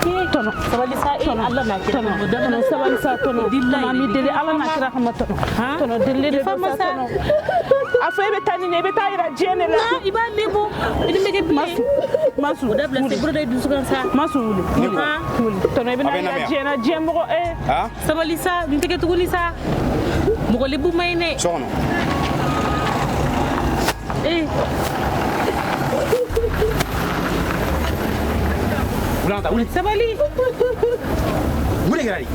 Tɔnɔ, Sabali sa, e Ala n'a kira tɔnɔ, kama. Tɔnɔ, sabali sa, tɔnɔ. Bilahi. Tɔnɔ, an b'i deli Ala n'a kira kama, tɔnɔ. Tɔnɔ, delili de don sa, tɔnɔ. A fɔ e bɛ taa nin ye, i bɛ taa yira diɲɛ de la. I b'a lebu, i ni bɛ kɛ bilen. Masu, O dabila, se bolo da i dusu kan sa. Masu, wuli, wuli, wuli. Tɔnɔ, i bɛna A bɛ na yira min? diɲɛ na, diɲɛ mɔgɔ e. Sabali sa, n tɛ kɛ tuguni sa. Mɔgɔ lebu man ɲi dɛ. So kɔnɔ. Ee. Wuli, an ka taa, wuli. Sabali. Mun de kɛra de?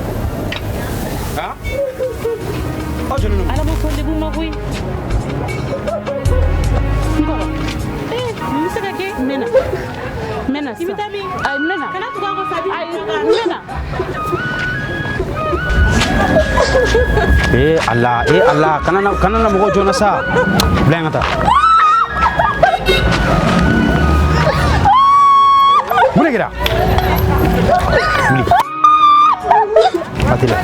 Han, aw jɔlen don. Ala ma sɔn lebu ma koyi. N kɔrɔ. Ee, nin bɛ se ka kɛ. N bɛ na, n bɛ na I bɛ sisan. taa min? Ayi, n bɛ na. Kana tugu a kɔ sa, a b'i Ayi, bila. n bɛ na. Ee Ala, ee Ala, kana na, kana na mɔgɔ joona sa. Bila yan ka taa. Mun de kɛra? Wuli. A teliya.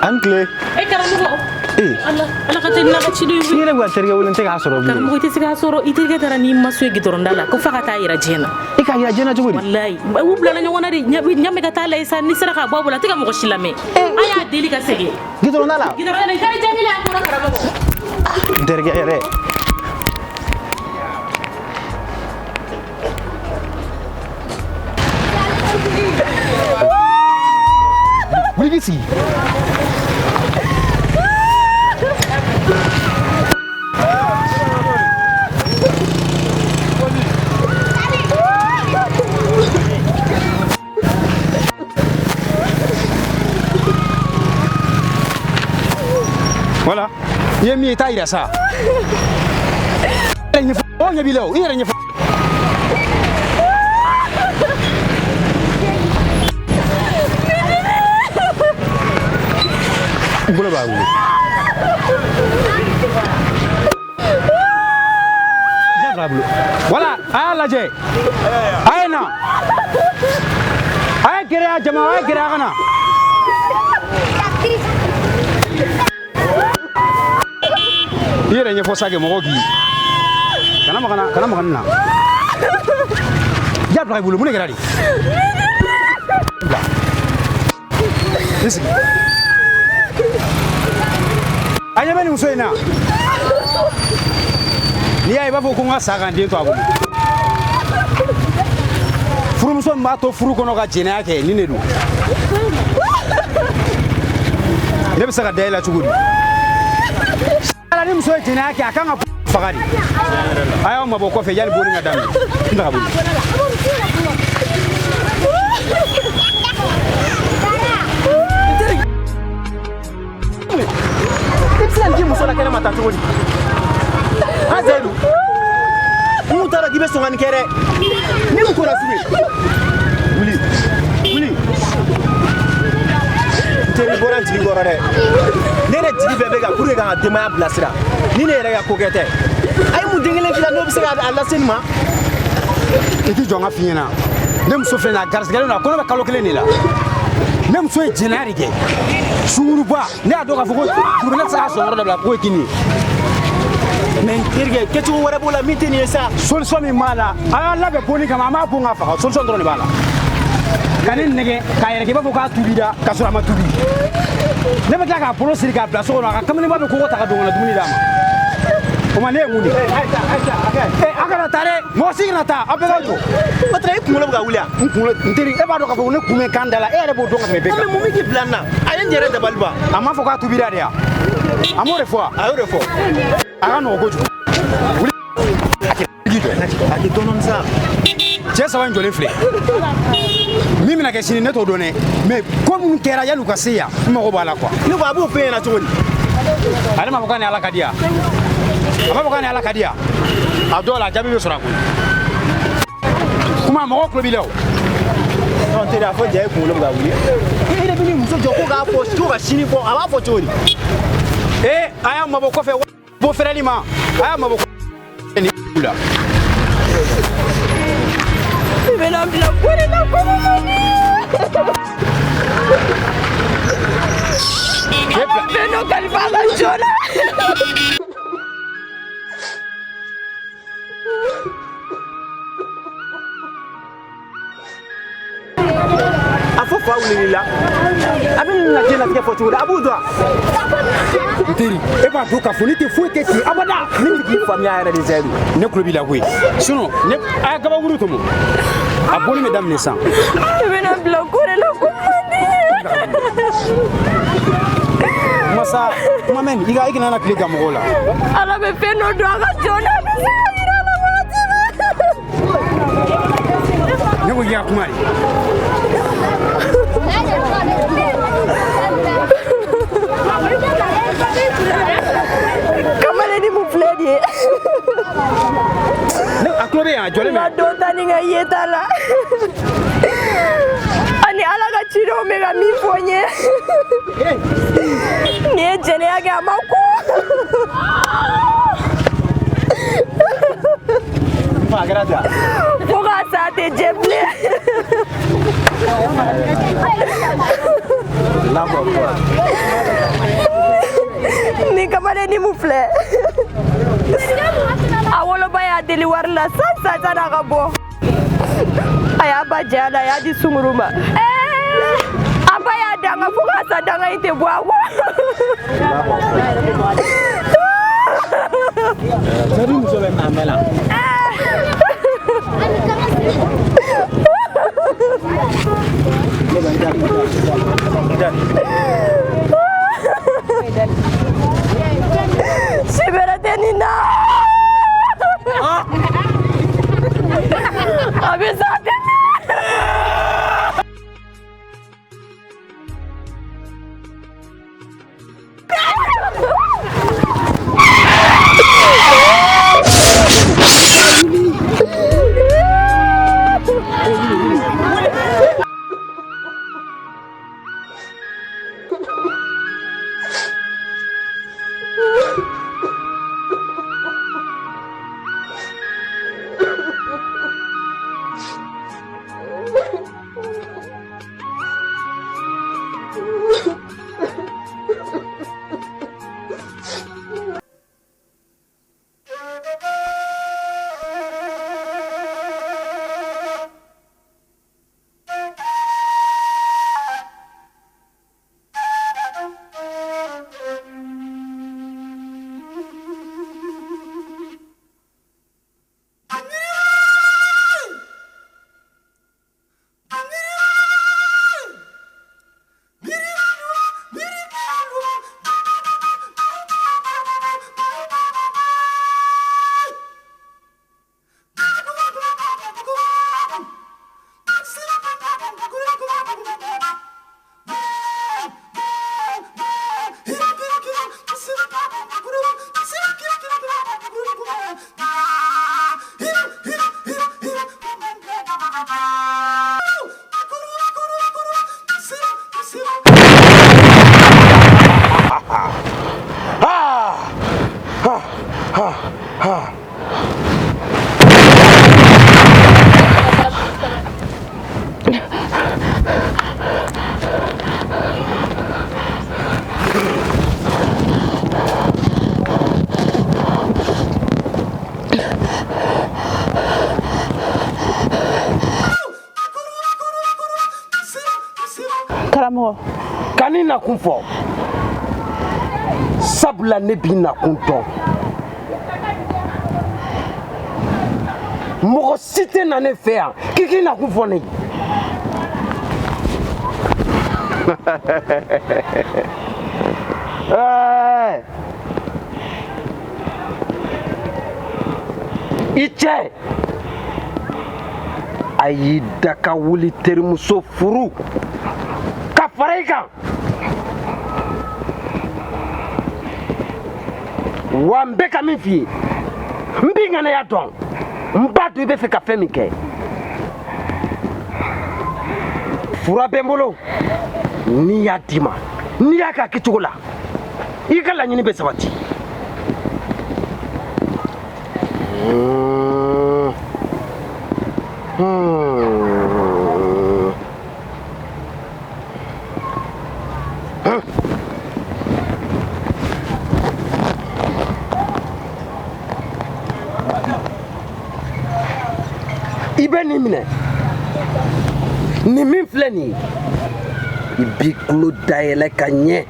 An tile. E karamɔgɔ. Ee. Ala, Ala ka teli n'a ka ciden ye. N yɛrɛ bɛ ka terikɛ wele, n tɛ k'a sɔrɔ bilen. Karamɔgɔ, i tɛ se k'a sɔrɔ. I terikɛ taara n'i maso ye gidɔrɔnda la, ko f'a ka taa yira diɲɛ na. I k'a yira diɲɛ na cogo di? Walayi, u bilala ɲɔgɔn na de. Ɲamɛ ka taa lajɛ sa, n'i sera k'a bɔ a bolo, a tɛ ka mɔgɔ si lamɛn. An y'a deli ka segin. Gidɔrɔnda la. Gidɔrɔnda la, i taara jaabi la, a bɔra, karamɔgɔ. N terikɛ yɛrɛ. Wuli k'i sigi. Voilà. I ye min ye, i t'a yira sa. I yɛrɛ ɲɛfɔ, mɔgɔw ɲɛ b'i la o, i yɛrɛ ɲɛfɔ. N bolo b'a wuli. Ja b'a bolo. Voilà, a y'a lajɛ. A ye na. A ye gɛrɛ a jama, a ye gɛrɛ a ka na. I yɛrɛ ɲɛfɔ sa kɛ mɔgɔw k'i ye. Kana maga n na, kana maga nin na. Ja bila i bolo, mun de kɛra de? Bila. I sigi. A ɲɛ bɛ nin muso in na. N'i y'a ye, i b'a fɔ ko n ka sa ka n den to a bolo. Furumuso min b'a to furu kɔnɔ ka jɛnɛya kɛ, nin de don. Ne bɛ se ka da e la cogo di? Ala, ni muso ye jɛnɛya kɛ, a kan ka faga de. A y'aw mabɔ kɔfɛ yanni bonni ka daminɛ. N ta ka bolo. I bɛ se ka nin k'i muso la kɛnɛ ma tan cogo di? Han Seyidu. N kun t'a dɔn k'i bɛ sɔn ka nin kɛ dɛ. Ni mun ko la sugu ye? Wuli. Wuli. N teri bɔra n jigi kɔrɔ dɛ. Ne yɛrɛ jigi bɛɛ bɛ kan pour que ka n ka denbaya bilasira. Ni ne yɛrɛ ka ko kɛ tɛ. A ye mun den kelen k'i la n'o bɛ se ka a lase nin ma? I t'i jɔ n ka f'i ɲɛna. Ne muso filɛ nin ye, a garisigɛlen don, a kɔnɔ bɛ kalo kelen de la. Ne muso ye jɛnɛya de kɛ. Sunguruba, ne y'a dɔn k'a fɔ ko ne tɛ se k'a sɔn yɔrɔ dabila k'o ye kini ye. Mais n terikɛ, kɛcogo wɛrɛ b'o la min tɛ nin ye sa. Solution min b'a la, a y'a labɛn bonni kama, an b'a bon k'a faga. Solution dɔrɔn de b'a la. Ka ne nɛgɛ k'a yɛrɛ kɛ i b'a fɔ k'a tubira k'a sɔrɔ a ma tubi. Ne bɛ tila k'a bolo siri k'a bila so kɔnɔ, a ka kamalenba bɛ koko ta ka don ka na dumuni d'a ma. O ma ne ye mun de ye? A kana taa dɛ, mɔgɔ si kana taa, aw bɛɛ ka jɔ. Patron, e kunkolo bɛ ka wuli wa? N kunkolo, n teri, e b'a dɔn k'a fɔ ko ne kun bɛ kan da la, e yɛrɛ b'o dɔn ka tɛmɛ bɛɛ kan. Mais mun bɛ k'i bila nin na? A ye n yɛrɛ dabali ban. A m'a fɔ k'a tubira de ya? A m'o de fɔ wa? A y'o de fɔ. A ka nɔgɔn kojugu. Wuli a kɛ i jɔ. A kɛ dɔɔni sa. Cɛ saba in jɔlen filɛ. Min bɛna kɛ sini ne t'o dɔn dɛ, mais ko minnu kɛra yan'u ka se yan, n mago b'a la quoi. Ne ko a b'o f'e ɲɛna cogo di? Ale m'a fɔ k'a ni Ala ka di yan. A b'a fɔ k'a ni Ala ka di yan. A dɔw la a jaabi bɛ sɔrɔ a kɔnɔ. Kuma mɔgɔw tulo b'i la o. Non, teri, a fɔ ja e kunkolo bɛ ka wuli. E yɛrɛ bɛ n'i muso jɔ ko k'a fɔ ko ka sini fɔ, a b'a fɔ cogo di? Ee, a y'a mabɔ kɔfɛ bɔ fɛrɛli ma, a y'a mabɔ ni la. I bɛna n bila ko de la kɔnɔmani. Fɛn dɔ kalifa a ka jɔn na. A fɔ fa wulili la, a bɛ nin na diɲɛlatigɛ fɔ cogo di? A b'o dɔn wa? N teri, e b'a dɔn k'a fɔ ne tɛ foyi kɛ ten abada. Ne bɛ k'i faamuya yɛrɛ de Zayidu. Ne tulo b'i la koyi. Sinon ne a ye gabakuru tɔmɔ. A bonni bɛ daminɛ sisan. I bɛna n bila ko de la kɔnɔmani. Masa, kuma mɛn, i ka i kana na tile gan mɔgɔw la. Ala bɛ fɛn dɔ don a ka jɔn na, a bɛ se ka yira a la wagati bɛɛ. Ne ko k'i ka kuma de. Kamalennin mun filɛ nin ye. Ne a tulo bɛ yan, a jɔlen N ka bɛ. dɔ ta ni n ka yeta la. Ani Ala ka cidenw bɛ ka min fɔ n ye. Nin ye jɛnɛya kɛ a ma ko. N fa, a kɛra ten wa? Fo k'a sa a tɛ jɛ bilen. Allahu akbar. Nin kamalennin mun filɛ. A woloba y'a deli wari la san san san'a ka bɔ. A y'a ba jɛ a la, a y'a di sunguru ma. A ba y'a danga fo k'a sa danga in tɛ bɔ a kɔ. Zayidu muso bɛ min a mɛn na. Si bɛrɛ tɛ nin na. A bɛ sa a tɛ mɛn. Karamɔgɔ. Kan'i nakun fɔ, sabula ne b'i nakun dɔn. Mɔgɔ si tɛ na ne fɛ yan k'i k'i nakun fɔ ne ye. Ɛɛ, i cɛ a y'i da ka wuli terimuso furu ka fara i kan. Wa n bɛ ka min f'i ye, n b'i ŋaniya dɔn, n b'a dɔn i bɛ fɛ ka fɛn min kɛ. Fura bɛ n bolo, n'i y'a d'i ma, n'i y'a k'a kɛcogo la, i ka laɲini bɛ sabati. I bɛ nin minɛ, nin min filɛ nin ye, i b'i tulo dayɛlɛ ka ɲɛ.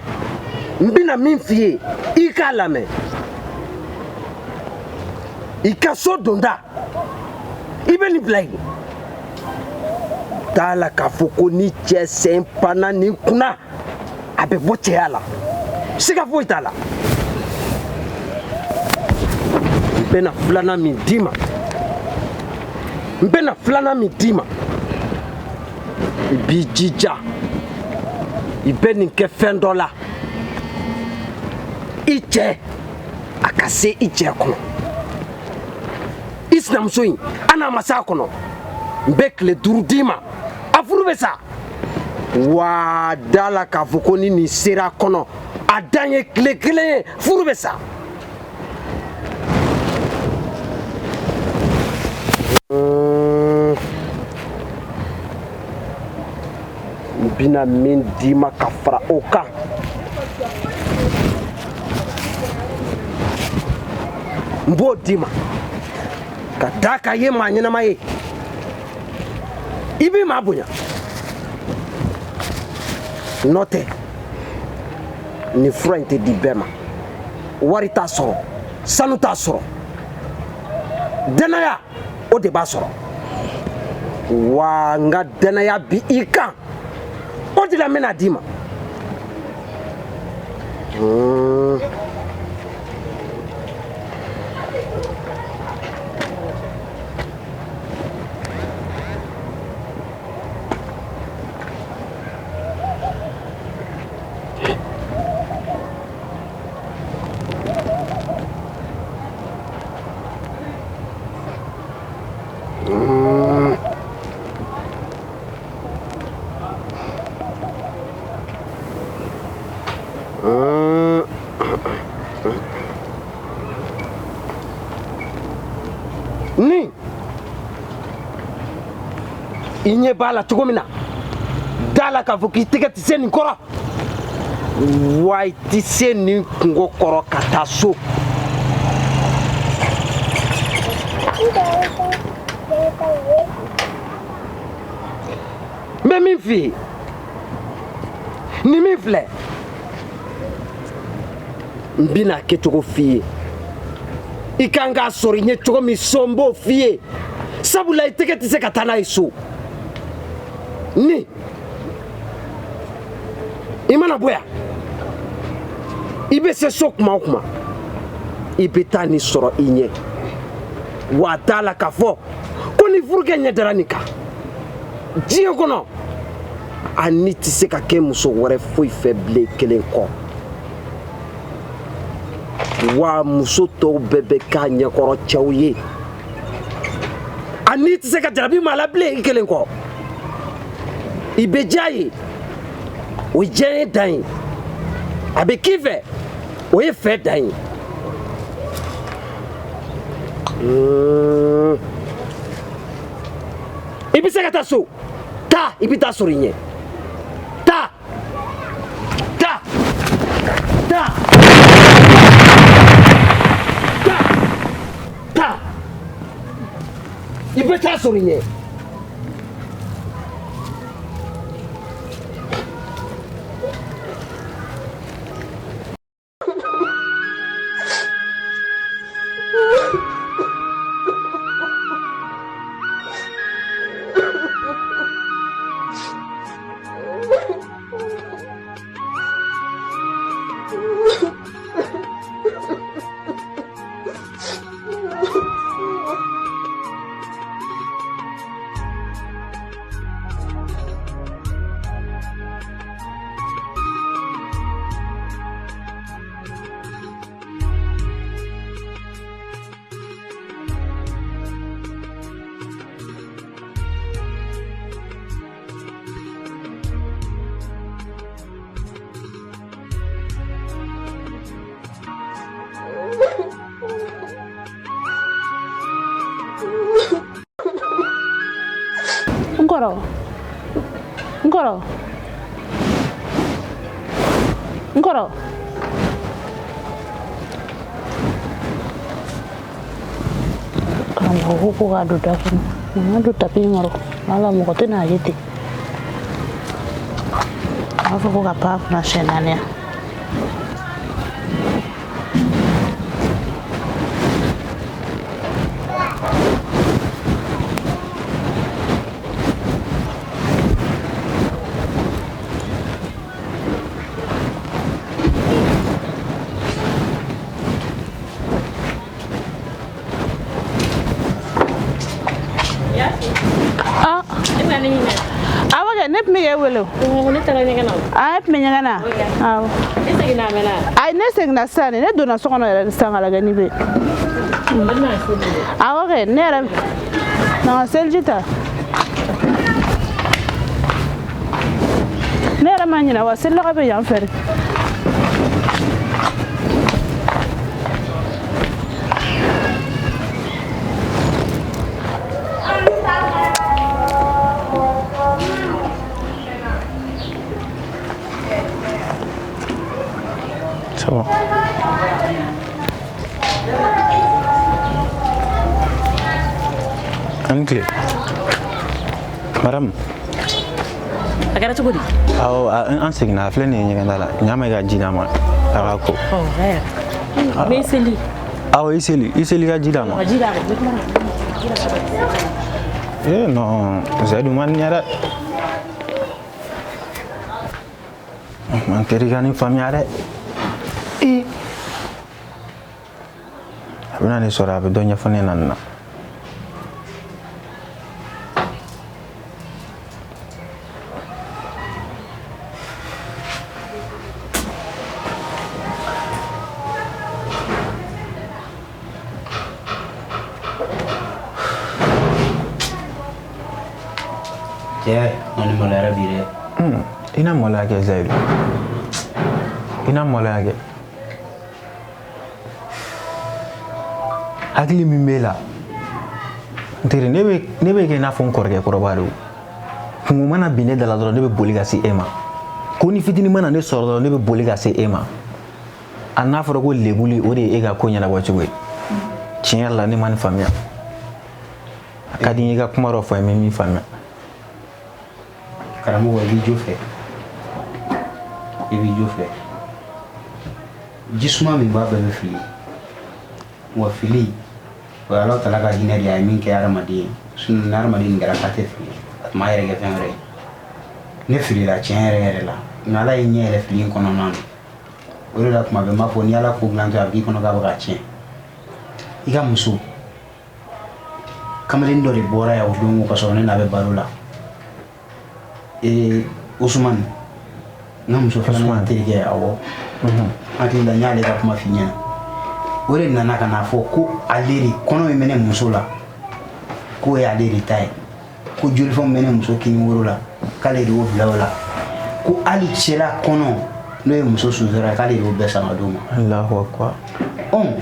N bɛna min f'i ye, i k'a lamɛn. I ka so donda, i bɛ nin bila yen. T'a la k'a fɔ ko ni cɛ sen panna nin kunna, a bɛ bɔ cɛya la, siga foyi t'a la. N bɛna filanan min d'i ma, n bɛna filanan min d'i ma, i b'i jija, i bɛ nin kɛ fɛn dɔ la, i cɛ a ka se i cɛ kɔnɔ. I sinamuso in, a n'a ma s'a kɔnɔ, n bɛ tile 5 d'i ma, a furu bɛ sa. Wa da la k'a fɔ ko ni nin sera a kɔnɔ, a dan ye tile 1 ye, furu bɛ sa. N bɛna min d'i ma ka fara o kan, n b'o d'i ma ka d'a kan i ye maa ɲɛnama ye, i b'i maa bonya. N'o tɛ, nin fura in tɛ di bɛɛ ma. Wari t'a sɔrɔ, sanu t'a sɔrɔ, dannaya o de b'a sɔrɔ. Wa n ka dannaya bi i kan, o de la n bɛna d'i ma. Ni i ɲɛ b'a la cogo min na, da la k'a fɔ k'i tɛgɛ tɛ se nin kɔrɔ, wa i tɛ se nin kungo kɔrɔ ka taa so. N bɛ min f'i ye, nin min filɛ, n bɛna kɛcogo f'i ye. I kan k'a sɔrɔ i ɲɛ cogo min so, n b'o f'i ye, sabula i tɛgɛ tɛ se ka taa n'a ye so. Ni i mana bɔ yan, i bɛ se so kuma o kuma, i bɛ taa nin sɔrɔ i ɲɛ. Wa t'a la k'a fɔ ko ni furukɛ ɲɛ dara nin kan diɲɛ kɔnɔ, a ni tɛ se ka kɛ muso wɛrɛ foyi fɛ bilen kelen kɔ. Wa muso tɔw bɛɛ bɛ k'a ɲɛkɔrɔ cɛw ye, a ni tɛ se ka jarabi maa la bilen i kelen kɔ. I bɛ diya ye, o ye diya dan ye, a bɛ k'i fɛ, o ye fɛ dan ye. I bɛ se ka taa so, taa, i bɛ taa sɔrɔ i ɲɛ. Taa, taa, taa, taa, taa, i bɛ taa sɔrɔ i ɲɛ. N kɔrɔ, n kɔrɔ, n kɔrɔ. Karamɔgɔ ko ko k'a don da kɔnɔ, n ka don tapi in kɔrɔ, wala mɔgɔ tɛna ye ten. A b'a fɔ ko ka pan kunna siɲɛ 4 yan. Ah, awɔ kɛ, ne tun bɛ k'e wele o. Ne taara ɲɛgɛn na. A, e tun bɛ ɲɛgɛn na? Awɔ. E seginna a mɛnna? Ayi, ne seginna sisan de, ne donna so kɔnɔ yɛrɛ sisan ka lajɛ n'i bɛ yen. Awɔ kɛ, ne yɛrɛ na ka seliji ta. Ne yɛrɛ ma ɲinɛ wa, selidaga bɛ yan fɛ de. C'est bon. An tile. Madame. A kɛra cogo di? Awɔ, an seginna, a filɛ nin ye ɲɛgɛn da la. Ɲa ma i ka ji d'a ma a ka ko. Ɔ, hɛrɛ. N bɛ seli. Awɔ, i seli, i seli ka ji d'a ma. Ka ji d'a ma. N bɛ kuma na. Eh non, Zayidu ma nin ɲɛ dɛ. N teri ka nin faamuya dɛ. Ee. A bɛna nin sɔrɔ, a bɛ dɔ ɲɛfɔ ne ɲɛna nin na. Cɛ, n kɔni maloyara bi dɛ. I na maloya kɛ Zayidu. I na maloya kɛ. Hakili min b'e la, n teri, ne bɛ kɛ i n'a fɔ n kɔrɔkɛ kɔrɔba de o. Kungo mana bin ne da la dɔrɔn, ne bɛ boli ka se e ma. Ko ni fitinin mana ne sɔrɔ dɔrɔn, ne bɛ boli ka se e ma. A n'a fɔra ko lebuli, o de ye e ka ko ɲɛnabɔ cogo ye. Tiɲɛ yɛrɛ la, ne ma nin faamuya. A ka di n ye i ka kuma dɔ fɔ n ye, n bɛ min faamuya. Karamɔgɔ, i b'i jo fɛ, i b'i jo fɛ. Ji suma min b'a bɛɛ bɛ fili wa, fili o ye Ala tala ka hinɛ de ye, a ye min kɛ hadamaden ye. Sinon ni hadamaden nin kɛra k'a tɛ fili, a tun b'a yɛrɛ kɛ fɛn wɛrɛ ye. Ne filila tiɲɛ yɛrɛ yɛrɛ la, nka Ala ye ɲɛ yɛlɛ fili in kɔnɔna na. O de la tuma bɛɛ n b'a fɔ, ni Ala ko dilantɔ, a bɛ k'i kɔnɔ k'a bɛ ka tiɲɛ. I ka muso kamalen dɔ de bɔra yan o don ka sɔrɔ ne n'a bɛ baro la. Ee, Usumani, n ka muso filanan terikɛ. Awɔ, hakili la n y'ale ka kuma f'i ɲɛna. O de nana ka n'a fɔ ko ale de kɔnɔ min bɛ ne muso la, k'o ye ale de ta ye, ko jolifɛnw bɛ ne muso kini woro la, k'ale de y'o bila o la, ko hali cɛla kɔnɔ n'o ye muso sunsora ye, k'ale de y'o bɛɛ san ka d'o ma. Allahu akbar. Ɔn,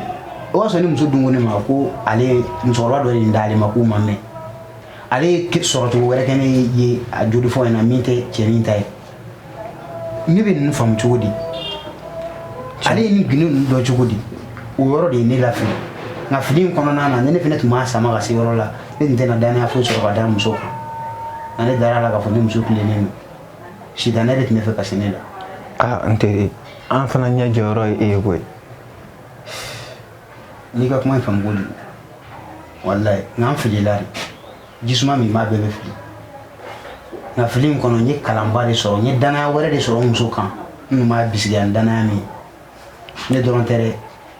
o y'a sɔrɔ ni muso dun ko ne ma ko ale musokɔrɔba dɔ de nin d'ale ma, k'u ma mɛn. Ale ye sɔrɔcogo wɛrɛ kɛ ne ye a jolifɔn in na min tɛ cɛnin ta ye. Ne bɛ ninnu faamu cogo di? Ale ye nin gindo ninnu dɔn cogo di? O yɔrɔ de ye ne lafili. Nka fili in kɔnɔna na, ni ne fɛnɛ tun b'a sama ka se yɔrɔ la, ne tun tɛna danaya foyi sɔrɔ ka da muso kan. Nka ne dara a la k'a fɔ ne muso tilennen don. Sitanɛ de tun bɛ fɛ ka se ne la. Aa, n teri, an fana ɲɛ jɔyɔrɔ ye e ye koyi. N'i ka kuma in faamu kojugu, walayi, nka an filila de. Jisuma min b'a bɛɛ bɛ fili. Nka fili in kɔnɔ, n ye kalanba de sɔrɔ, n ye danaya wɛrɛ de sɔrɔ n muso kan. N tun b'a bisigiya ni danaya min ye, ne dɔrɔn tɛ dɛ,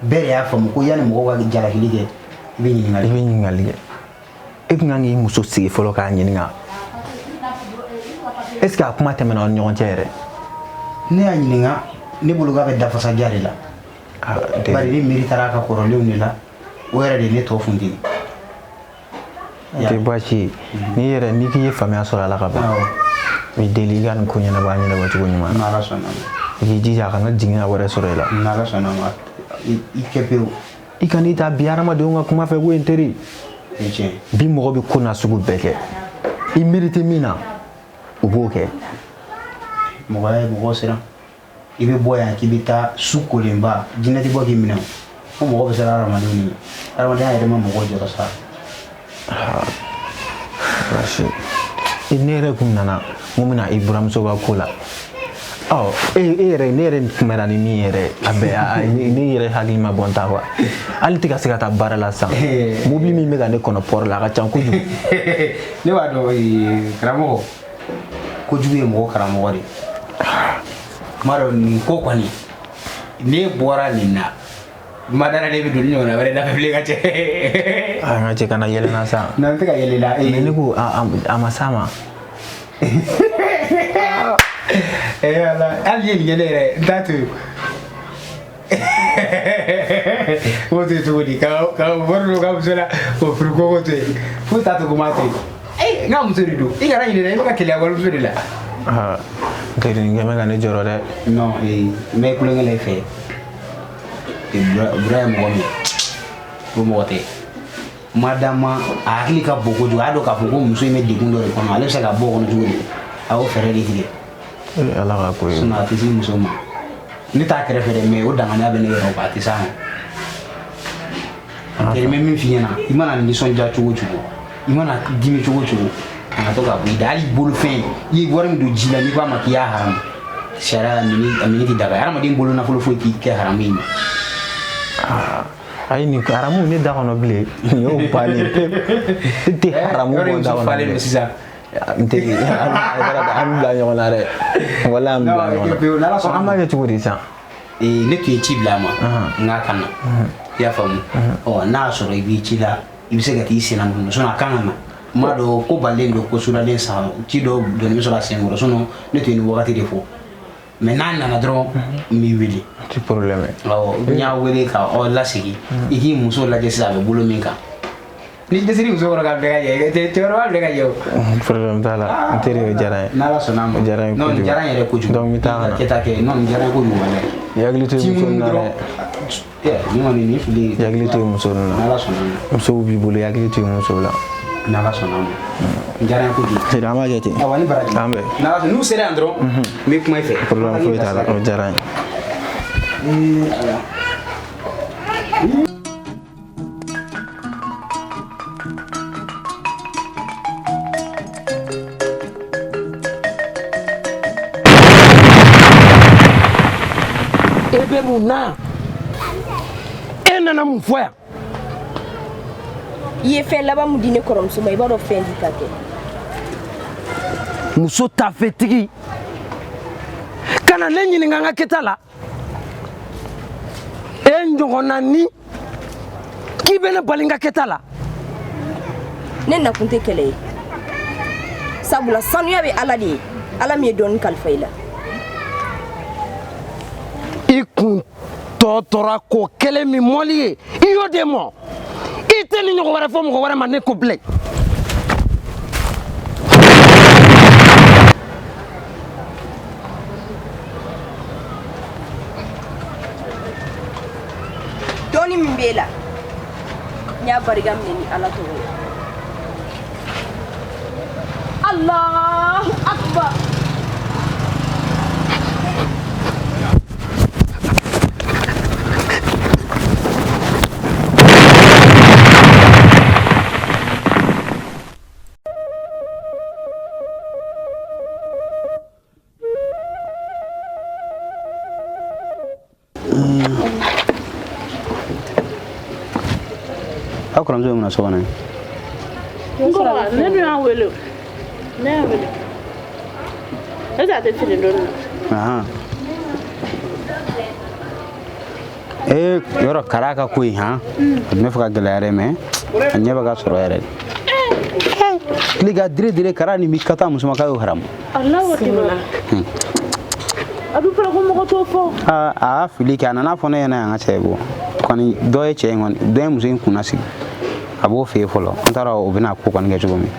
bɛɛ de y'a faamu ko yanni mɔgɔw ka jalakili kɛ, i bɛ ɲininkali. I bɛ ɲininkali kɛ. E tun kan k'i muso sigi fɔlɔ k'a ɲininka. Est ce que a kuma tɛmɛna aw ni ɲɔgɔn cɛ yɛrɛ? Ne y'a ɲininka, ne bolo k'a bɛ dafasaja de la. Bari ne miiri taara a ka kɔrɔlenw de la, o yɛrɛ de ye ne tɔ funteni. Tɛ baasi ye. N'i yɛrɛ n'i k'i ye faamuya sɔrɔ a la ka ban, n b'i deli i ka nin ko ɲɛnabɔ a ɲɛnabɔ cogo ɲuman na. N'Ala sɔnna ma. I k'i jija a kana jiginya wɛrɛ sɔrɔ i la. N'Ala sɔnna ma, i kɛ pewu. I kan'i ta bi hadamadenw ka kuma fɛ koyi n teri. O ye tiɲɛ ye. Bi mɔgɔ bɛ ko nasugu bɛɛ kɛ. I mérite min na u b'o kɛ. Mɔgɔya ye mɔgɔ siran. I bɛ bɔ yan k'i bɛ taa su kolenba, jinɛ tɛ bɔ k'i minɛ o. Ko mɔgɔ bɛ siran hadamadenw de ɲɛ. Hadamadenya yɛrɛ ma mɔgɔ jɔrɔ sa. Basi ne yɛrɛ kun nana n ko n bɛna i buramuso ka ko la. Ɔ e yɛrɛ ne yɛrɛ kunbɛnna ni min yɛrɛ a bɛɛ ne yɛrɛ hakili ma bɔ n ta quoi. Hali tɛ ka se ka taa baara la sisan. Mobili min bɛ ka ne kɔnɔ pɔri la a ka ca kojugu. Ne b'a dɔn karamɔgɔ, kojugu ye mɔgɔ karamɔgɔ de ye. N b'a dɔn nin ko kɔni ne bɔra nin na. Ma dara ne bɛ don ni ɲɔgɔnna wɛrɛ da fɛ bilen ka cɛ. An ka cɛ kana yɛlɛ n na sa. Non, n tɛ ka yɛlɛ la. Mais ne ko a ma s'a ma. Eh Ala, hali n'i ye nin kɛ ne yɛrɛ n t'a to yen. N b'o to yen cogo di? Ka wari don ka muso la k'o furu ko k'o to yen. Foyi t'a to ko n b'a to yen. Ee n ka muso de don. I kana ɲinɛ dɛ, i bɛ ka keleya walimuso de la. N teri nin kɛ bɛ ka ne jɔrɔ dɛ. Non, n bɛ kulonkɛ la i fɛ. Bura ye mɔgɔ min ye, o mɔgɔ tɛ. Madama a hakili ka bon kojugu, a y'a dɔn k'a fɔ ko muso in bɛ degun dɔ de kɔnɔ, ale bɛ se ka bɔ o kɔnɔ cogo di? A y'o fɛɛrɛ de tigɛ. Ala ka ko ye. Sinon a tɛ se muso ma. Ne t'a kɛrɛfɛ dɛ, mais o danganiya bɛ ne yɛrɛ kan, a tɛ s'a ma. Teri, n bɛ min f'i ɲɛna, i mana nisɔndiya cogo o cogo, i mana dimi cogo o cogo, kana to k'a bɔ i da. Hali bolofɛn, i ye wari min don ji la, n'i ko a ma k'i y'a haramu, sariya a mini tɛ daga. Hadamaden bolo nafolo foyi t'i kɛ haramu ye. Ayi nin haramu ne da kɔnɔ bilen, nin y'o bannen pewu. Ne tɛ haramu bɔ da kɔnɔ bilen. Sisan n teri an bɛ bila ɲɔgɔn na dɛ, walahi an bɛ bila ɲɔgɔn na. An b'a kɛ cogo di sisan? Ne tun ye ci bila a ma, n k'a ka na. I y'a faamu? Ɔ n'a y'a sɔrɔ i b'i ci la, i bɛ se ka t'i senna munumunu, sinon a kan ka na. N b'a dɔn ko balilen don, ko sudalen sa, ci dɔ dɔɔni bɛ sɔrɔ a sen kɔrɔ, sinon ne tun ye nin wagati de fɔ. Mais n'a nana dɔrɔn n b'i wele. Ti problème. Awɔ, n y'a wele ka aw lasigi. I k'i muso lajɛ sisan a bɛ bolo min kan. Ni dɛsɛr'i muso kɔrɔ k'a bila ka ɲɛ, cɛkɔrɔba bila ka ɲɛ o. Problème t'a la, n teri o diyara n ye. N'Ala sɔnna a ma. O diyara n ye kojugu. Non, nin diyara n yɛrɛ kojugu. Donc n bɛ taa ka na. Kɛta kɛ, non nin diyara n ye kojugu walayi. I hakili to i muso ninnu na dɛ. Nin kɔni nin fili. I hakili to i muso ninnu na. N'Ala sɔnna a ma. Musow b'i bolo, i hakili to i musow la. N'Ala sɔnna a ma. N diyara n ye kojugu. Seri an b'a kɛ ten. Awa ni baraji. An bɛn. N'Ala sɔnna n'u sera yan dɔrɔn, n bɛ kuma i fɛ. Problème foyi t'a la, o diyara n ye. Ee Ala. E bɛ mun na? E nana mun fɔ yan? I ye fɛn laban mun di ne kɔrɔmuso ma, i b'a dɔn fɛn di ta tɛ. Muso tafetigi ka na ne ɲininka n ka kɛta la. E ɲɔgɔnna ni k'i bɛ ne bali n ka kɛta la. Ne nakun tɛ kɛlɛ ye. Sabula sanuya bɛ Ala de ye, Ala min ye dɔnni kalifa i la. I kun tɔ tora ko kelen min mɔli ye, i y'o de mɔ. I tɛ ni ɲɔgɔn wɛrɛ fɔ mɔgɔ wɛrɛ ma ne ko bilen. Dɔnni min b'e la, n y'a barika minɛ ni Ala tɔgɔ ye. Allahu Akbar. Aw kɔrɔmuso bɛ mun na so kɔnɔ yen? Ne dun y'a wele o. Ne y'a wele. Est-ce que a tɛ fini don na? Ee yɔrɔ kara ka ko in han, a tun bɛ fɛ ka gɛlɛya dɛ, mais a ɲɛ bɛ ka sɔrɔ yɛrɛ de. Tile ka dire dire kara nin b'i ka taa muso ma k'a y'o haramu. Alahu akibar. A dun fɔra ko mɔgɔ t'o fɔ. Aa a y'a fili kɛ, a nana fɔ ne ɲɛna yan ka cɛ bɔ. Kɔni dɔ ye cɛ in kɔni, dɔ ye muso in kunna sigi. A b'o fɛ yen fɔlɔ, an t'a dɔn o bɛna ko kɔni kɛ cogo min.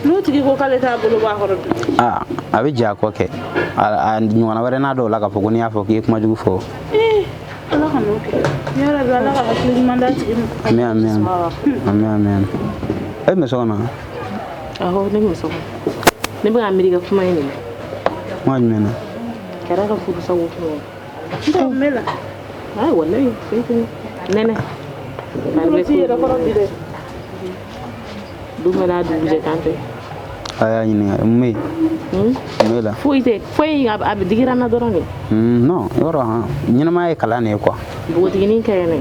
N'o tigi ko k'ale t'a bolo bɔ a kɔrɔ dun? Aa a bɛ jɛ a kɔ kɛ. A ɲɔgɔnna wɛrɛ n'a dɔw la k'a fɔ ko n'i y'a fɔ k'i ye kuma jugu fɔ. Ee Ala ka n'o kɛ. Yarabi Ala ka hakili ɲuman d'a tigi ma. Ami ami ami. Ami ami ami. E bɛ so kɔnɔ? Awɔ, ne bɛ so kɔnɔ. Ne bɛ ka miiri ka kuma in de la. Kuma jumɛn na? Kɛra ka furusa ko kuma ye. N tɛ mun bɛ la? Ayi, walayi, foyi tɛ. Nɛnɛ. Bolo t'i yɛrɛ kɔrɔ bi dɛ. Du bɛɛ n'a dugujɛ kan tɛ. A y'a ɲininka mun bɛ yen? Mun bɛ la? Foyi tɛ, foyi, a bɛ digira n na dɔrɔn de. Non, yɔrɔ han, ɲɛnamaya ye kalan de ye quoi. Npogotiginin ka ɲi dɛ.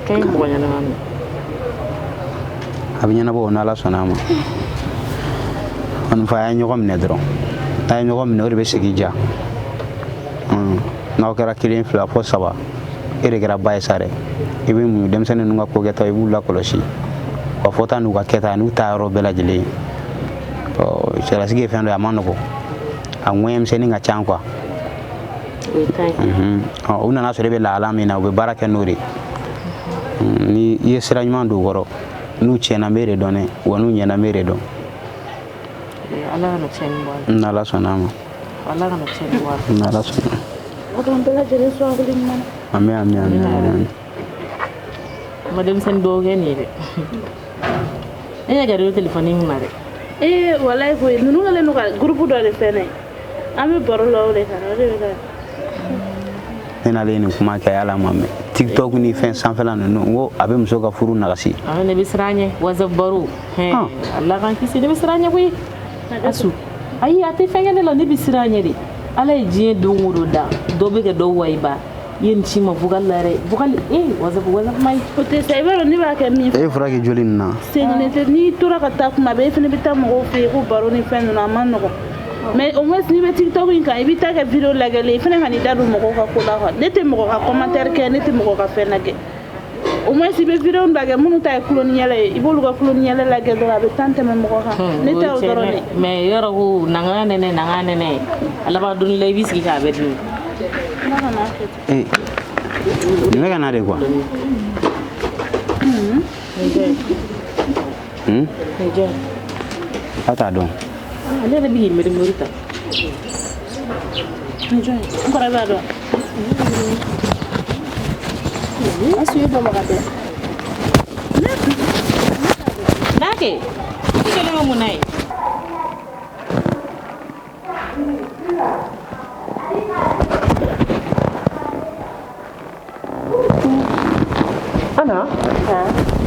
Ka ɲi mɔgɔ ɲɛnama ma. A bɛ ɲɛnabɔ o n'Ala sɔnna a ma. Kɔni fa a ye ɲɔgɔn minɛ dɔrɔn. N'a ye ɲɔgɔn minɛ o de bɛ segin diya. N'aw kɛra 1 2 fo 3, e de kɛra ba ye sa dɛ. I bɛ muɲu denmisɛnnin ninnu ka ko kɛta i b'u lakɔlɔsi. U ka fɔta n'u ka kɛta n'u taa yɔrɔ bɛɛ lajɛlen. Ɔ cɛlasigi ye fɛn dɔ ye a ma nɔgɔn. A ŋɛɲɛmisɛnnin ka ca quoi. O ye tan ye. Ɔ u nana sɔrɔ e bɛ lahala min na u bɛ baara kɛ n'o de ye. Ni i ye sira ɲuman don u kɔrɔ, n'u tiɲɛna n b'e de dɔn dɛ, wa n'u ɲɛna n b'e de dɔn. Ala kana tiɲɛni bɔ a la. N'Ala sɔnna a ma. Ala kana tiɲɛni bɔ a la. N'Ala sɔnna. O k'an bɛɛ lajɛlen sɔn hakili ɲuman na. Ami ami ami ami. Ma denmisɛnnin dɔw kɛ nin ye dɛ. E ɲɛ gɛrɛ telefɔni in kunna dɛ. Ee walayi koyi, ninnu kɛlen don ka groupe dɔ de fɛnɛ. An bɛ baro la o de kan, o de bɛ ka. Ne n'ale ye nin kuma kɛ ala ma mɛn. TikTok ni fɛn sanfɛla ninnu, n ko a bɛ muso ka furu nagasi. Ah, ne bɛ siran ɲɛ WhatsApp baro. Ala k'an kisi, ne bɛ siran ɲɛ koyi. Asu. Ayi, a tɛ fɛn kɛ ne la, ne bɛ siran ɲɛ de. Ala ye diɲɛ don o don da, dɔ bɛ kɛ dɔ wayiba. I ye nin ci ma vocal la yɛrɛ. Vocal, WhatsApp ma ɲi. O tɛ sa, i b'a dɔn ne b'a kɛ min E ye fura kɛ joli nin na? Sen kelen tɛ, n'i tora ka taa kuma bɛɛ, e fana bɛ taa mɔgɔw fɛ yen ko baro ni fɛn ninnu, a ma nɔgɔn. Mais au moins n'i bɛ TikTok in kan, i bɛ taa kɛ vidéo lajɛli ye, i fana ka n'i da don mɔgɔw ka ko la quoi. Ne tɛ mɔgɔ ka commentaire kɛ, ne tɛ mɔgɔ ka fɛn lajɛ. Au moins i bɛ vidéo lajɛ minnu ta ye tulo ni yɛlɛ ye, i b'olu ka tulo ni yɛlɛ lajɛ dɔrɔn, a bɛ temps tɛmɛ mɔgɔ kan. Ne ta o dɔrɔn de. Mais yɔrɔ ko nanga nɛnɛ, nanga nɛnɛ. A laban don la i b'i sigi k'a bɛɛ dun. Ala kana kɛ ten. Eh, nin bɛ ka na de quoi. A t'a dɔn. Ale yɛrɛ bɛ k'i miiri miiri ta. Ni jɔn ye? N kɔrɔ b'a dɔn. Asu ye babaga dɛ. N'a kɛ, i kɛlen bɛ mun na ye? Ana?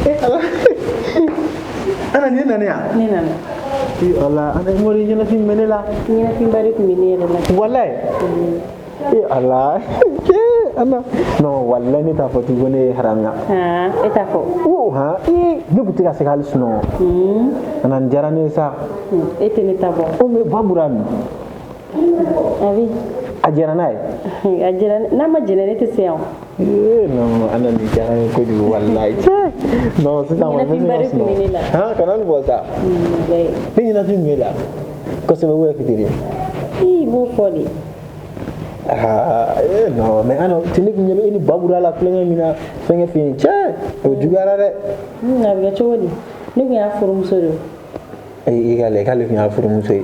Eh Ala. Ana ni nana yan? Ne nana. Eh Ala, Ana mori ɲɛnafin bɛ ne la. Ɲɛnafinba de tun bɛ ne yɛrɛ la. Walayi. Eh Ala. Eh Ana. Non, walayi ne t'a fɔ tugun ko ne ye haramuya. E t'a fɔ. Oh han, eh ne tun tɛ ka se ka hali sunɔgɔ. Ana nin diyara ne ye sa. E tɛ ne ta bɔ. O mais ba bɔra min? A bɛ. A jɛra n'a ye? A jɛra n'a ma jɛnɛ ne tɛ se yan. Eh non, Ana nin diyara n ye kojugu walayi. Cɛ. Non, sisan kɔni n bɛ se ka sunɔgɔ. Han, kana nin bɔ sa. Ne ɲɛnafin bɛ e la. Kosɛbɛ ou fitiri? I b'o fɔ de. Ah, eh non, mais Ana, ti ne kun ɲɛ bɛ e ni Babura la kulonkɛ min na fɛnkɛ fɛ yen, cɛ, o juguyara dɛ. A bɛ kɛ cogo di? Ne kun y'a furumuso de ye. I ka lajɛ k'ale kun y'a furumuso ye.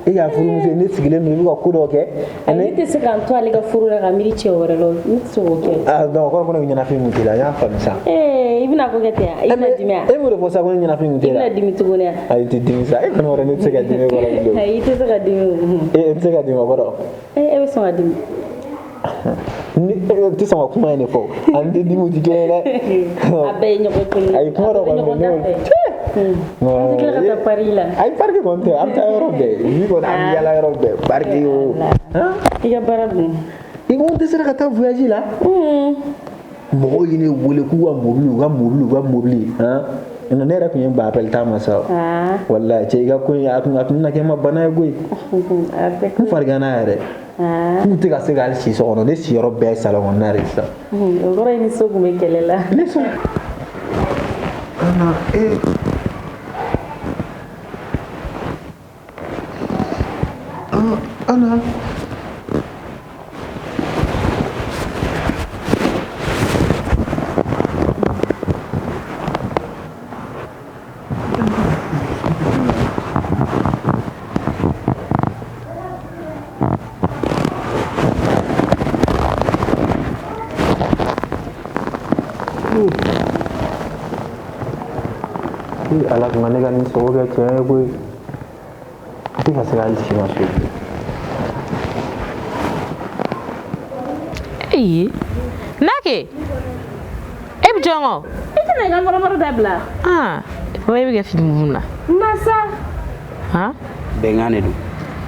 E y'a furumuso ye, ne sigilen don i bɛ ka ko dɔ kɛ. Ne tɛ se ka n to ale ka furu la ka miiri cɛ wɛrɛ la, ne tɛ se k'o kɛ. Ah non, kɔrɔ ko ne ɲɛnafin kun t'e la, n y'a faamu sa. Ee, i bɛna ko kɛ ten wa? I bɛna dimi wa? E m'o de fɔ sa ko ne ɲɛnafin kun t'e la. I bɛna dimi tuguni wa? Ayi, i tɛ dimi sa, e kɔni yɔrɔ ne tɛ se ka dimi kɔrɔ bilen. Ayi, i tɛ se ka dimi o. E tɛ se ka dimi o kɔrɔ? E bɛ sɔn ka dimi. Ni e tɛ sɔn ka kuma in de fɔ, ani tɛ dimi tɛ kelen ye dɛ. A bɛɛ ye ɲɔgɔn kelen ye. Ayi, kuma dɔ kɔni bɛ ne y'o. An tɛ tila ka taa Paris la. Ayi, parc kɔni tɛ, an bɛ taa yɔrɔ bɛɛ. Bi kɔni an bɛ yaala yɔrɔ bɛɛ, parc o. I ka baara dun? I ko n tɛ se ka taa voyage la. Mɔgɔw ye ne wele k'u ka mobili, u ka mobili, u ka mobili. Ne yɛrɛ tun ye n ban appel ta ma sa. Walayi cɛ, i ka ko in a tun bɛna kɛ n ma bana ye koyi. N fariganna yɛrɛ. N tun tɛ ka se ka hali si so kɔnɔ, ne siyɔrɔ bɛɛ ye salon kɔnɔna de ye sisan. O kɔrɔ ye ni so tun bɛ kɛlɛ la. Ne so. Ana, eh. Ana. Ala kun ka ne ka nin sogo kɛ tiɲɛ ye koyi. N tɛ ka se ka hali si ma so. Ee, Nake, e bɛ jɔn kɔ? I tɛna i ka mɔrɔmɔrɔ dabila. Ah, papa e bɛ kɛ fini mun na? Masa. Han? Bɛnkan de don.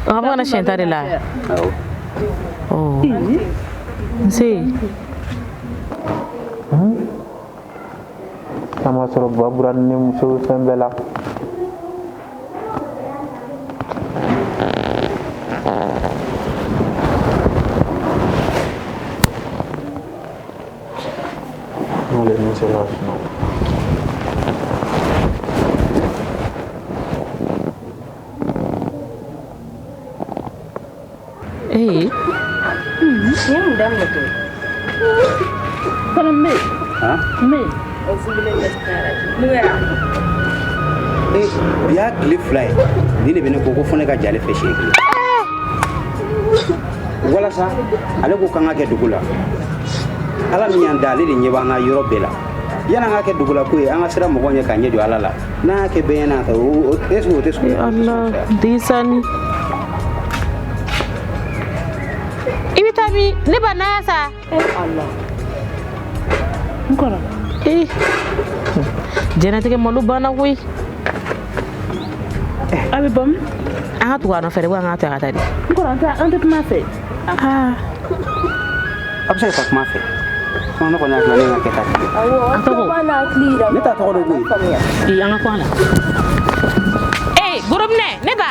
A ka bɔ ka na siɲɛ ta de la. Awɔ. Ɔ. Nse. N'a ma sɔrɔ Babura ni ne muso bɛ fɛn bɛɛ la. N'ale min sera ka sunɔgɔ. Ee. Nin ye mun daminɛ tuguni? Kɔnɔ n bɛ yen. Han? N bɛ yen. Mun kɛra? Ee, bi y'a tile 2 ye nin de bɛ ne ko ko fo ne ka jɛ ale fɛ siɲɛ kelen. Walasa ale ko k'an ka kɛ dugu la. Ala min y'an da ale de ɲɛ b'an na yɔrɔ bɛɛ la. Yan'an ka kɛ dugu la ko ye an ka siran mɔgɔw ɲɛ k'a ɲɛ jɔ Ala la. N'an y'a kɛ bɛɛ ɲɛna o est ce que o tɛ sugu? Ala, disani. I bɛ taa min? Ne ba na sa. Ala. N kɔrɔ. Ee. Diɲɛlatigɛ malo banna koyi. A bɛ bɔ min? An ka tugu a nɔfɛ de, an k'a to a ka taa de. N kɔrɔ an tɛ kuma a fɛ. Aa. A bɛ se ka taa kuma a fɛ. Sinon ne kɔni hakili la ne ye n ka kɛta kɛ. Awɔ, A tɔgɔ? b'a n'a hakili yira. Ne t'a tɔgɔ dɔn koyi. Ee, an ka kun a la. Ee, gorobinɛ, ne ba.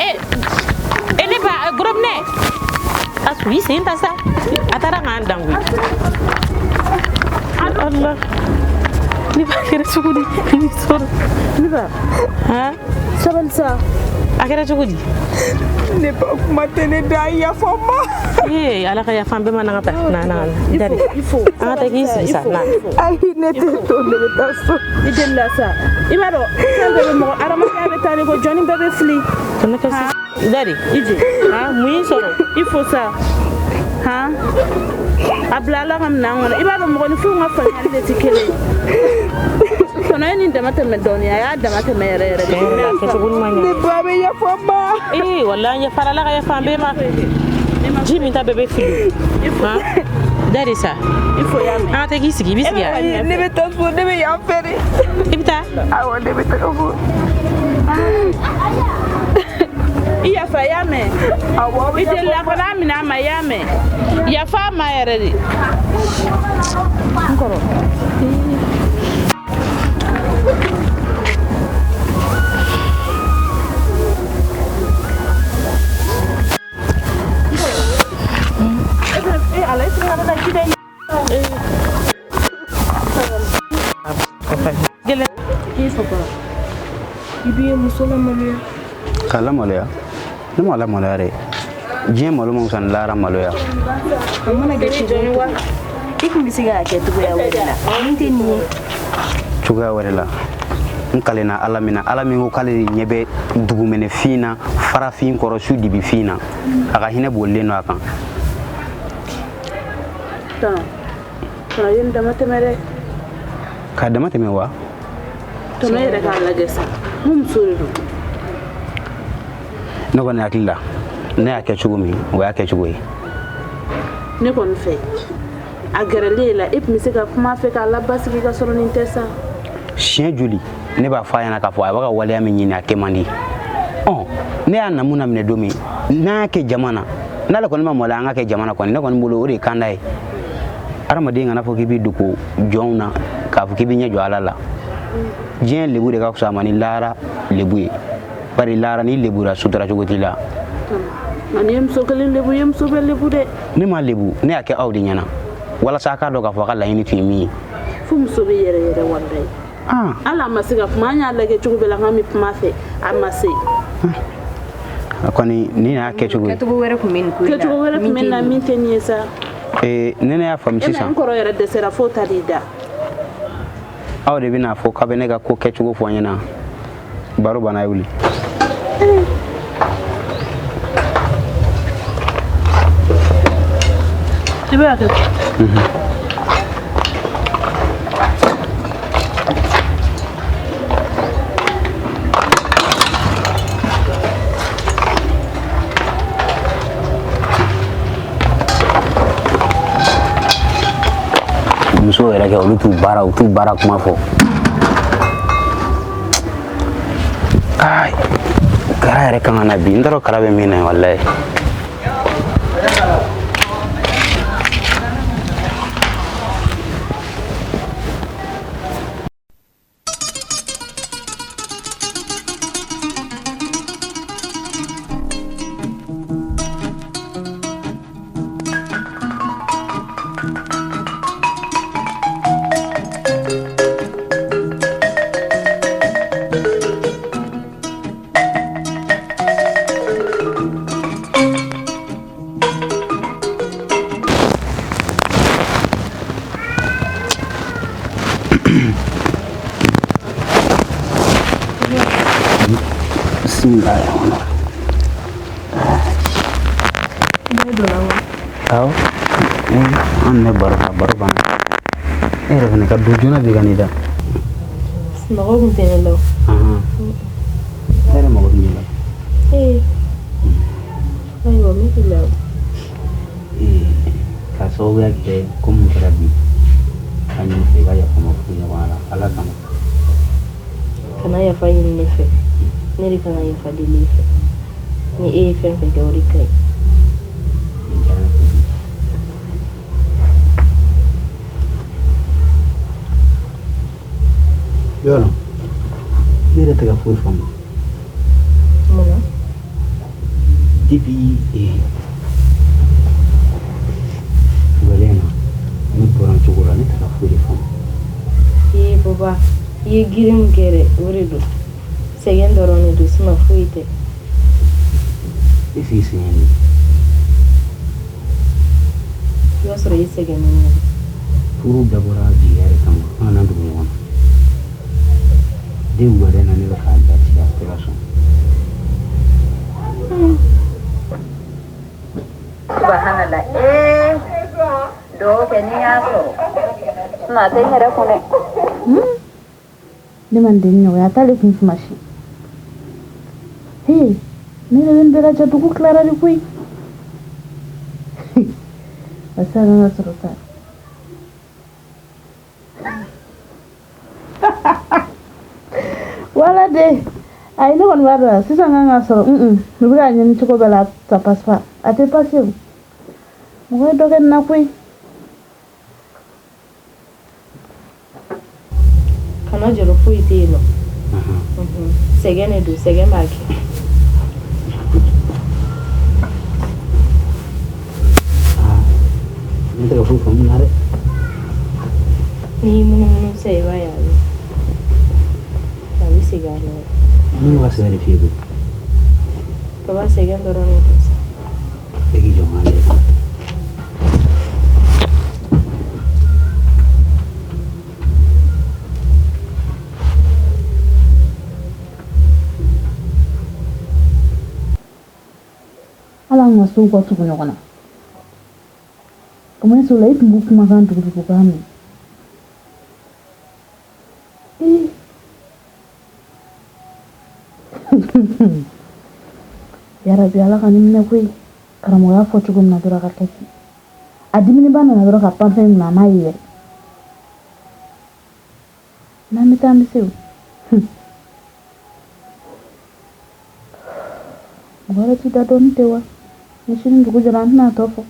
Ee, ee, ne ba, gorobinɛ. A su i sen ta sa. A taara k'an dan koyi. Allah. Ne ba kɛra cogo di? Ni sɔrɔ. Ne ba. Han? Sabali sa. A kɛra cogo di? Ne ba kuma tɛ ne da, yafa n ma. Ee, Ala ka yafa an bɛɛ ma n'an ka taa. Na, na, na. Dari. Il faut. An ka taa k'i sigi sa. Na. Ayi, ne tɛ to, ne bɛ taa so. I delila sa. I b'a dɔn fɛn bɛɛ bɛ mɔgɔ adamadenya bɛ taa de ko jɔnni bɛɛ bɛ fili. Tɔnɔ ka se. Dari. I jɔ. Han, mun y'i sɔrɔ? I fo sa. Han? A bila Ala ka minɛn kɔnɔ. I b'a dɔn mɔgɔninfinw ka faamuyali de tɛ kelen ye. Tɔnɔ ye nin dama tɛmɛ dɔɔnin, a y'a dama tɛmɛ yɛrɛ yɛrɛ de. Tiɲɛ yɛrɛ la, a kɛcogo ɲuman ɲɛ. Ne ba bɛ yafa n ma. Ee, walahi an yafara, Ala ka yafa an bɛɛ ma. Ji min ta bɛɛ bɛ fili. Han? Dari sa. I fo y'a mɛn. An ka taa k'i sigi, i bɛ sigi yan. Ne bɛ taa so, ne bɛ yan fɛ de. I bɛ taa? Awɔ, ne bɛ taa so. I yafa i y'a mɛn. Awɔ, I delila ka n'a minɛ a ma i y'a mɛn. Yafa a ma yɛrɛ de. N kɔrɔ. Ee Ala e fana ka taa ji dɛ. Gɛlɛn. I papa, i b'i muso lamaloya. K'a lamaloya? Ne ma lamaloya dɛ. Diɲɛ malo ma fisa ni lahara maloya. A mana kɛ cogo o cogo, i kun bɛ se k'a kɛ cogoya wɛrɛ la min tɛ nin ye. Cogoya wɛrɛ la. N kalenna Ala min na, Ala min ko k'ale de ɲɛ bɛ dugumɛnɛfin na, farafin kɔrɔ, su dibifin na. A ka hinɛ bolilen don a kan. Tɔnɔ, tɔnɔ ye nin dama tɛmɛ dɛ. K'a dama tɛmɛ wa? Tɔnɔ yɛrɛ k'a lajɛ sa. N muso de don. Ne kɔni hakili la, ne y'a kɛ cogo min, o y'a kɛ cogo ye. Ne kɔni fɛ, a gɛrɛlen e la, e tun bɛ se ka kuma a fɛ k'a labasigi ka sɔrɔ nin tɛ sa. Siɲɛ joli ne b'a fɔ a ɲɛna k'a fɔ a b'a ka waleya min ɲini a kɛ man di. Ɔ, ne y'a namu naminɛ don min, n'an y'a kɛ jama na, n'ale kɔni ma maloya an ka kɛ jama na kɔni, ne kɔni bolo o de ye kanda ye. Hadamaden kana fɔ k'i b'i dogo jɔnw na k'a fɔ k'i b'i ɲɛ jɔ Ala la. Diɲɛ lebu de ka fisa a ma ni lahara lebu ye. Bari lahara n'i lebura sutura cogo t'i la. Nka n'i ye muso kelen lebu, i ye muso bɛɛ lebu dɛ. Ne ma lebu, ne y'a kɛ aw de ɲɛna. Walasa a k'a dɔn k'a fɔ a ka laɲini tun ye min ye. Fo muso bɛ yɛrɛ yɛrɛ walayi. Hali a ma se ka kuma, an y'a lajɛ cogo bɛɛ la k'an bɛ kuma a fɛ, a ma se. A kɔni nin y'a kɛcogo ye. Kɛcogo wɛrɛ tun bɛ nin ko in na. Kɛcogo wɛrɛ tun bɛ na min tɛ nin ye sa. Ee, ne ne y'a faamu E ma sisan. n kɔrɔ yɛrɛ dɛsɛra f'o ta de da. Aw de bɛna fɔ k'a bɛ ne ka ko kɛcogo fɔ n ɲɛna. Baro banna, ye wuli. I bɛ hakɛ to. Musow yɛrɛ kɛ olu t'u baara u t'u baara kuma fɔ. Ai, kara yɛrɛ kan ka na bi n t'a dɔn kara bɛ min na walayi. Awɔ, an bɛ baro la, baro banna. E yɛrɛ fana ka don joona bi ka n'i da. Sunɔgɔ kun tɛ ne la o. Ne yɛrɛ mago tun b'i la. Ee, ayiwa min t'i la o. K'a sababuya kɛ ko mun kɛra bi, a ɲini fɛ i ka yafa n ma furuɲɔgɔnya la Ala kama. Kana yafa ɲini ne fɛ, ne de kan ka yafa deli i fɛ. Ni e ye fɛn fɛn kɛ o de ka ɲi. Yɔrɔ ne yɛrɛ tɛ ka foyi faamu. Mun na? Depuis wɛlɛ na ne bɔra n cogo la ne tɛ ka foyi de faamu. Ee papa, i ye girin min kɛ dɛ, o de don. Sɛgɛn dɔrɔn de don, sinon foyi tɛ. E sigi sɛgɛn de. I b'a sɔrɔ i sɛgɛnnen don. Furu dabɔra jigiya de kama, an kana dogo ɲɔgɔn na. Den wɛrɛ na ne bɛ k'a jate a tɛ ka sɔn. Subhanallah. Ee, dɔw kɛ n'i y'a sɔrɔ. Sinon a tɛ n yɛrɛ kun dɛ. Ne ma n den ɲɔgɔn ye, a t'ale kun kuma si. He, ne yɛrɛ bɛ n bɛɛ lajɛ dugu tilara de koyi. Barisa a kan ka sɔrɔ sa. Wala de, ayi ne kɔni b'a dɔn sisan kan ka sɔrɔ u bɛ k'a ɲini cogo bɛɛ la ça passe pas, a tɛ passer o. Mɔgɔ ye dɔ kɛ nin na koyi. Kana jɔrɔ, foyi tɛ yen nɔ. Sɛgɛn de don, sɛgɛn b'a kɛ. Ne tɛ ka foyi faamu na dɛ. N'i y'i munumunu sisan i b'a ye a bɛ segin a nɔ la. Ne ma ka sɛbɛ de f'i ye koyi. Papa, sɛgɛn dɔrɔn de don sa. E k'i jɔ n k'a lajɛ. Hali an ka sow ka tugu ɲɔgɔn na. Au moins o la i tun b'u kumakan dugudugukan mɛn. Ee. Yarabi Ala ka nin minɛ koyi. Karamɔgɔ y'a fɔ cogo min na dɔrɔn a ka kɛ ten. A diminiba nana dɔrɔn ka panfɛn in minɛ a m'a ye yɛrɛ. N'an bɛ taa an bɛ se o. Mɔgɔ wɛrɛ t'i da dɔɔnin tɛ wa? Ni sini dugu jɛra an tɛna a tɔ fɔ.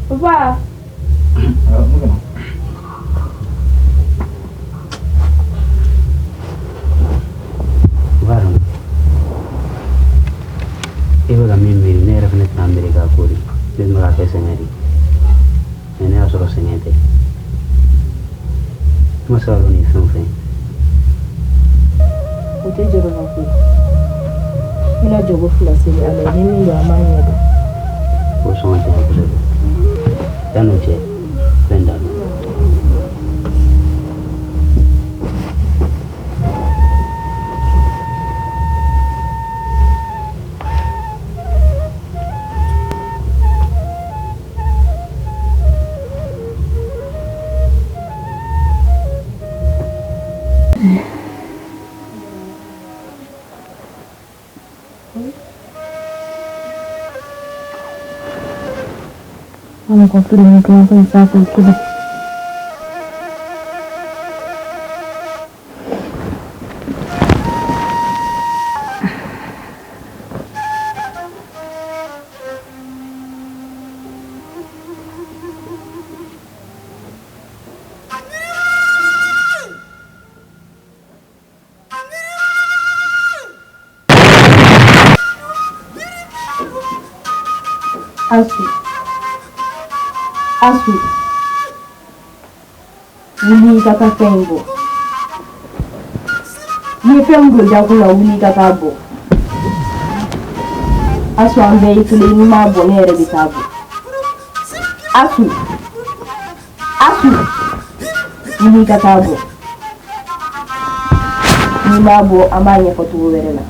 Papa. I b'a dɔn e bɛ ka min miiri ne yɛrɛ fana tɛna miiri k'a ko de ne tun bɛ k'a kɛ sɛgɛn de mais ne y'a sɔrɔ sɛgɛn tɛ. Ne ma se ka dɔn nin fɛn o fɛn ye. O tɛ jɔrɔ la koyi. N bɛna jɔgo fila seli Ala ye, ni min don an b'a ɲɛdɔn. O sɔn ka gɛlɛn kosɛbɛ. Yan'o cɛ fɛn da dɔn. Mɔgɔ kelen dilanko in sanfɛ kelen. Asu. Asu. Wuli i ka taa fɛn in bɔ. N'i ye fɛn min don dakun na, wuli i ka taa bɔ. Asu, an bɛɛ ye kelen, n'i m'a bɔ, ne yɛrɛ bɛ taa bɔ. Asu. Asu. Wuli i ka taa bɔ. N'i m'a bɔ, an b'a ɲɛfɔ cogo wɛrɛ la.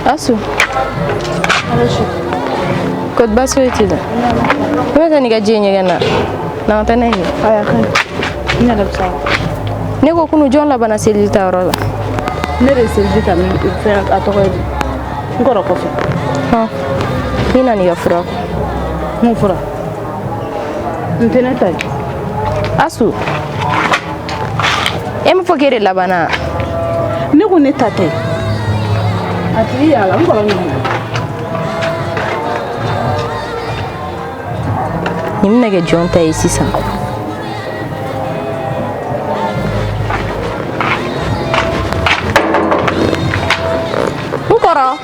Asu. Kodi baasi foyi t'i la? I bɛ taa n'i ka ji ye ɲɛgɛn na. Na ka taa n'a ye. N yɛrɛ bɛ sa. Ne ko kunu jɔn labanna seliji ta yɔrɔ la? Ne de ye seliji ta min fɛn a tɔgɔ ye di? N kɔrɔ kɔfɛ. Hɔn. N'i nana i ka fura ko. Mun fura? N tɛ ne ta ye. Asu. E m'a fɔ k'e de labanna? Ne ko ne ta tɛ. A tigi y'a la n kɔrɔ ɲininka. Nin bɛna kɛ jɔn ta ye sisan? N kɔrɔ.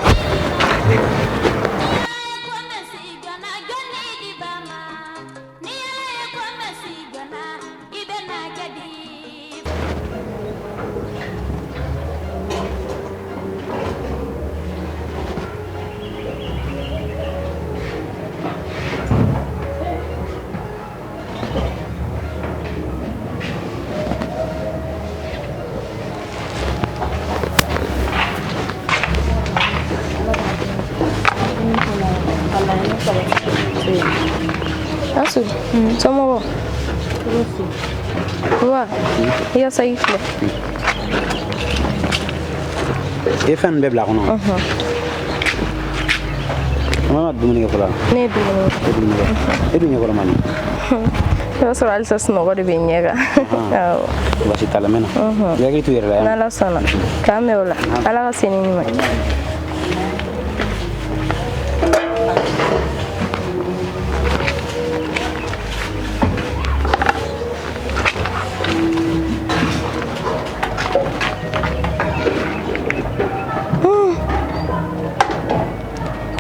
Asu, somɔgɔw? Wa, i ka saki filɛ. I ye fɛn ninnu bɛɛ bila a kɔnɔ? An ma dumuni kɛ fɔlɔ? Ne ye dumuni kɛ. E dumuni kɛ? E dun ɲɛkɔrɔ man di. I b'a sɔrɔ halisa sunɔgɔ de bɛ n ɲɛ kan. Awɔ. Baasi t'a la, n bɛ na. I hakili to i yɛrɛ la yan. N'Ala sɔnna. K'an bɛn o la. Ala ka segin ɲuman ye.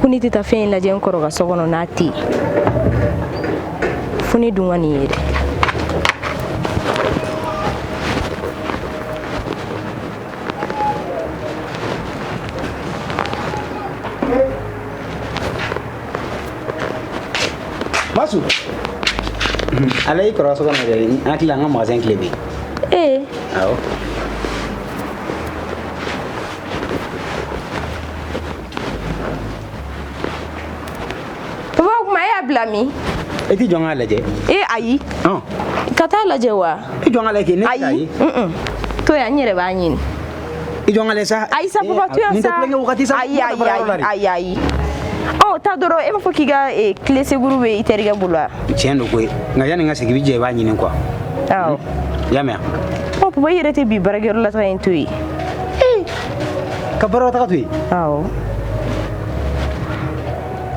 Ko ne tɛ taa fɛn in lajɛ n kɔrɔ ka so kɔnɔ n'a tɛ yen, fo ne dun ka nin ye dɛ. Masu. Ale y'i kɔrɔ so kɔnɔ dɛ, n hakili la an ka magasin tile bɛ yen. Ee. Awɔ. bila min? E t'i jɔ n k'a lajɛ. E ayi. Ka taa lajɛ wa? I jɔ n k'a lajɛ kɛ ne t'a ye. Ayi. To yan, n yɛrɛ b'a ɲini. I jɔ n k'a lajɛ sa. Ayi sa papa, to yan sa. Nin tɛ tulonkɛ wagati sa. Ayi ayi ayi ayi ayi. Ɔ taa dɔrɔn, e b'a fɔ k'i ka clé secours bɛ i terikɛ bolo wa? Tiɲɛ don koyi, nka yanni n ka segin i b'i jɔ i b'a ɲini quoi. Awɔ. I y'a mɛn wa? Ɔ papa, i yɛrɛ tɛ bi baarakɛyɔrɔ la taga in to yen. Ka baara taga to yen? Awɔ.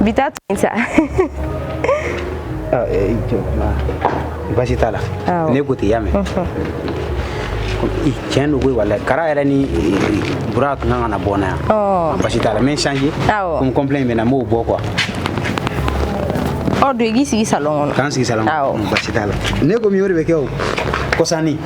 Bi taa to yen sa. Baasi t'a la. Ne ko ten, i y'a mɛn? Tiɲɛ don koyi, walayi Kara yɛrɛ ni Bura tun kan ka na bɔ n na yan. Baasi t'a la, n bɛ n changer. Comme complet in bɛ n na, n b'o bɔ quoi. Ɔ don i k'i sigi salon kɔnɔ. K'an sigi salon kɔnɔ. Baasi t'a la. Ne ko min o de bɛ kɛ o. Kɔsanni.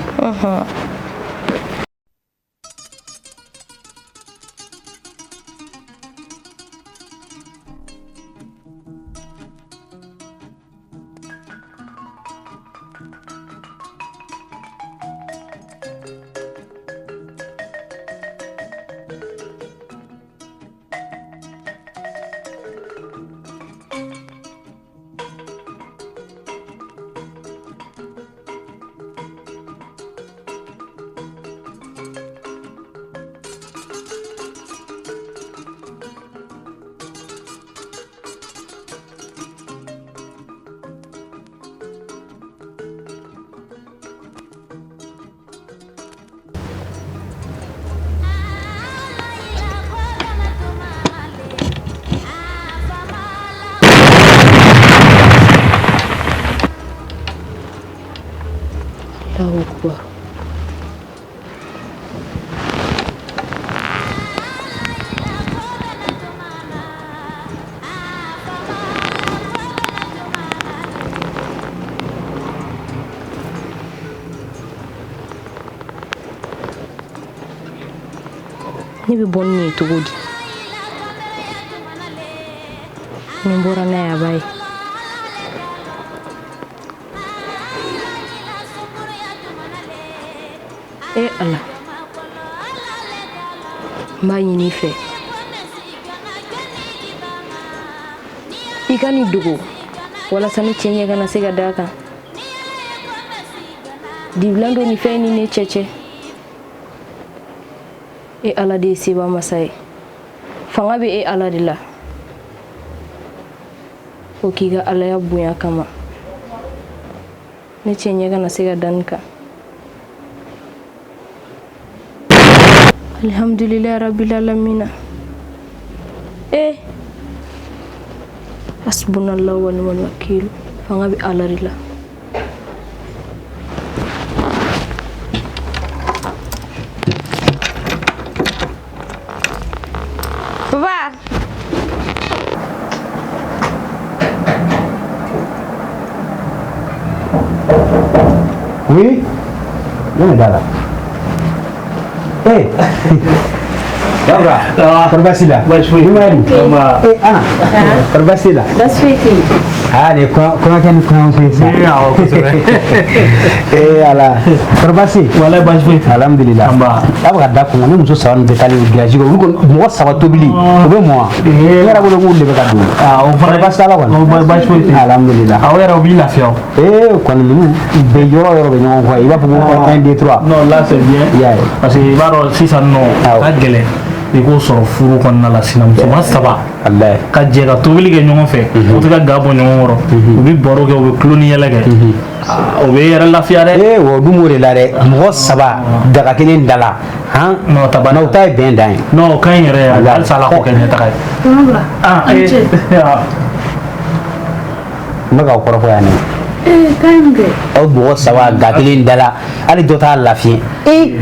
Allahu Akbar. Ne bɛ bɔ ni nin ye cogo di? Ni n bɔra n'a ye a b'a ye. E Ala, n b'a ɲini i fɛ i ka nin dogo walasa ne cɛ ɲɛ kana se ka d'a kan. Dibilan don nin fɛn ni ne cɛ cɛ. E Ala de ye seba masa ye, fanga bɛ e Ala de la. O k'i ka Alaya bonya kama, ne cɛ ɲɛ kana se ka da nin kan. Alhamdulilayi rabbil alamina. Eh, hasbunallahu wa ni'mal wakil. Fanga bɛ Ala de la. Papa. Oui, ne bɛ da la. Hey. Babra. Kɔri baasi la? Baasi foyi. Ɲuman di? Eh, Ana. Kɔri baasi la? Baasi foyi tɛ yen. Ah, nin ye kɔɲɔkɛ ni kɔɲɔmuso ye sisan. Awɔ, kosɛbɛ. Eh, Ala. Kɔri baasi? Walayi baasi foyi tɛ. Alhamdulillah. Nba. A bɛ ka da kun ne muso saba nin bɛɛ taalen village kɔnɔ. Olu kɔni mɔgɔ saba tobili, o bɛ mɔn wa? Ne yɛrɛ bolo k'olu de bɛ ka don. Ah, o fana. Kɔri baasi t'a la kɔni? O baasi foyi tɛ. Alhamdulillah. Awɔ yɛrɛ o b'i lafiya o. Eh, kɔni ninnu u bɛ yɔrɔ yɔrɔ bɛ ɲɔgɔn kɔ ye. I b'a fɔ ko 1 2 3. Non, là c'est bien. I y'a ye. Parce que i b'a dɔn sisan nɔ a ka gɛlɛn i k'o sɔrɔ furu kɔnɔna la sinamusoma saba ka jɛ ka tobili kɛ ɲɔgɔn fɛ, u tɛ ka ga bɔ ɲɔgɔn kɔrɔ, u bɛ baro kɛ, u bɛ tulo ni yɛlɛ kɛ, o bɛ yɛrɛ lafiya dɛ. Ee, o dun b'o de la dɛ, mɔgɔ saba daga kelen da la han. Non, ta n'o ta ye bɛn dan ye. Non, o ka ɲi yɛrɛ, halisa Ala k'o kɛ ɲɛtaga ye. Ah, ee, n bɛ k'aw kɔrɔfɔ yan nɔ. Ee, k'a ye mun kɛ? Aw mɔgɔ saba ga kelen da la, hali dɔ t'a lafiɲɛ. Ee,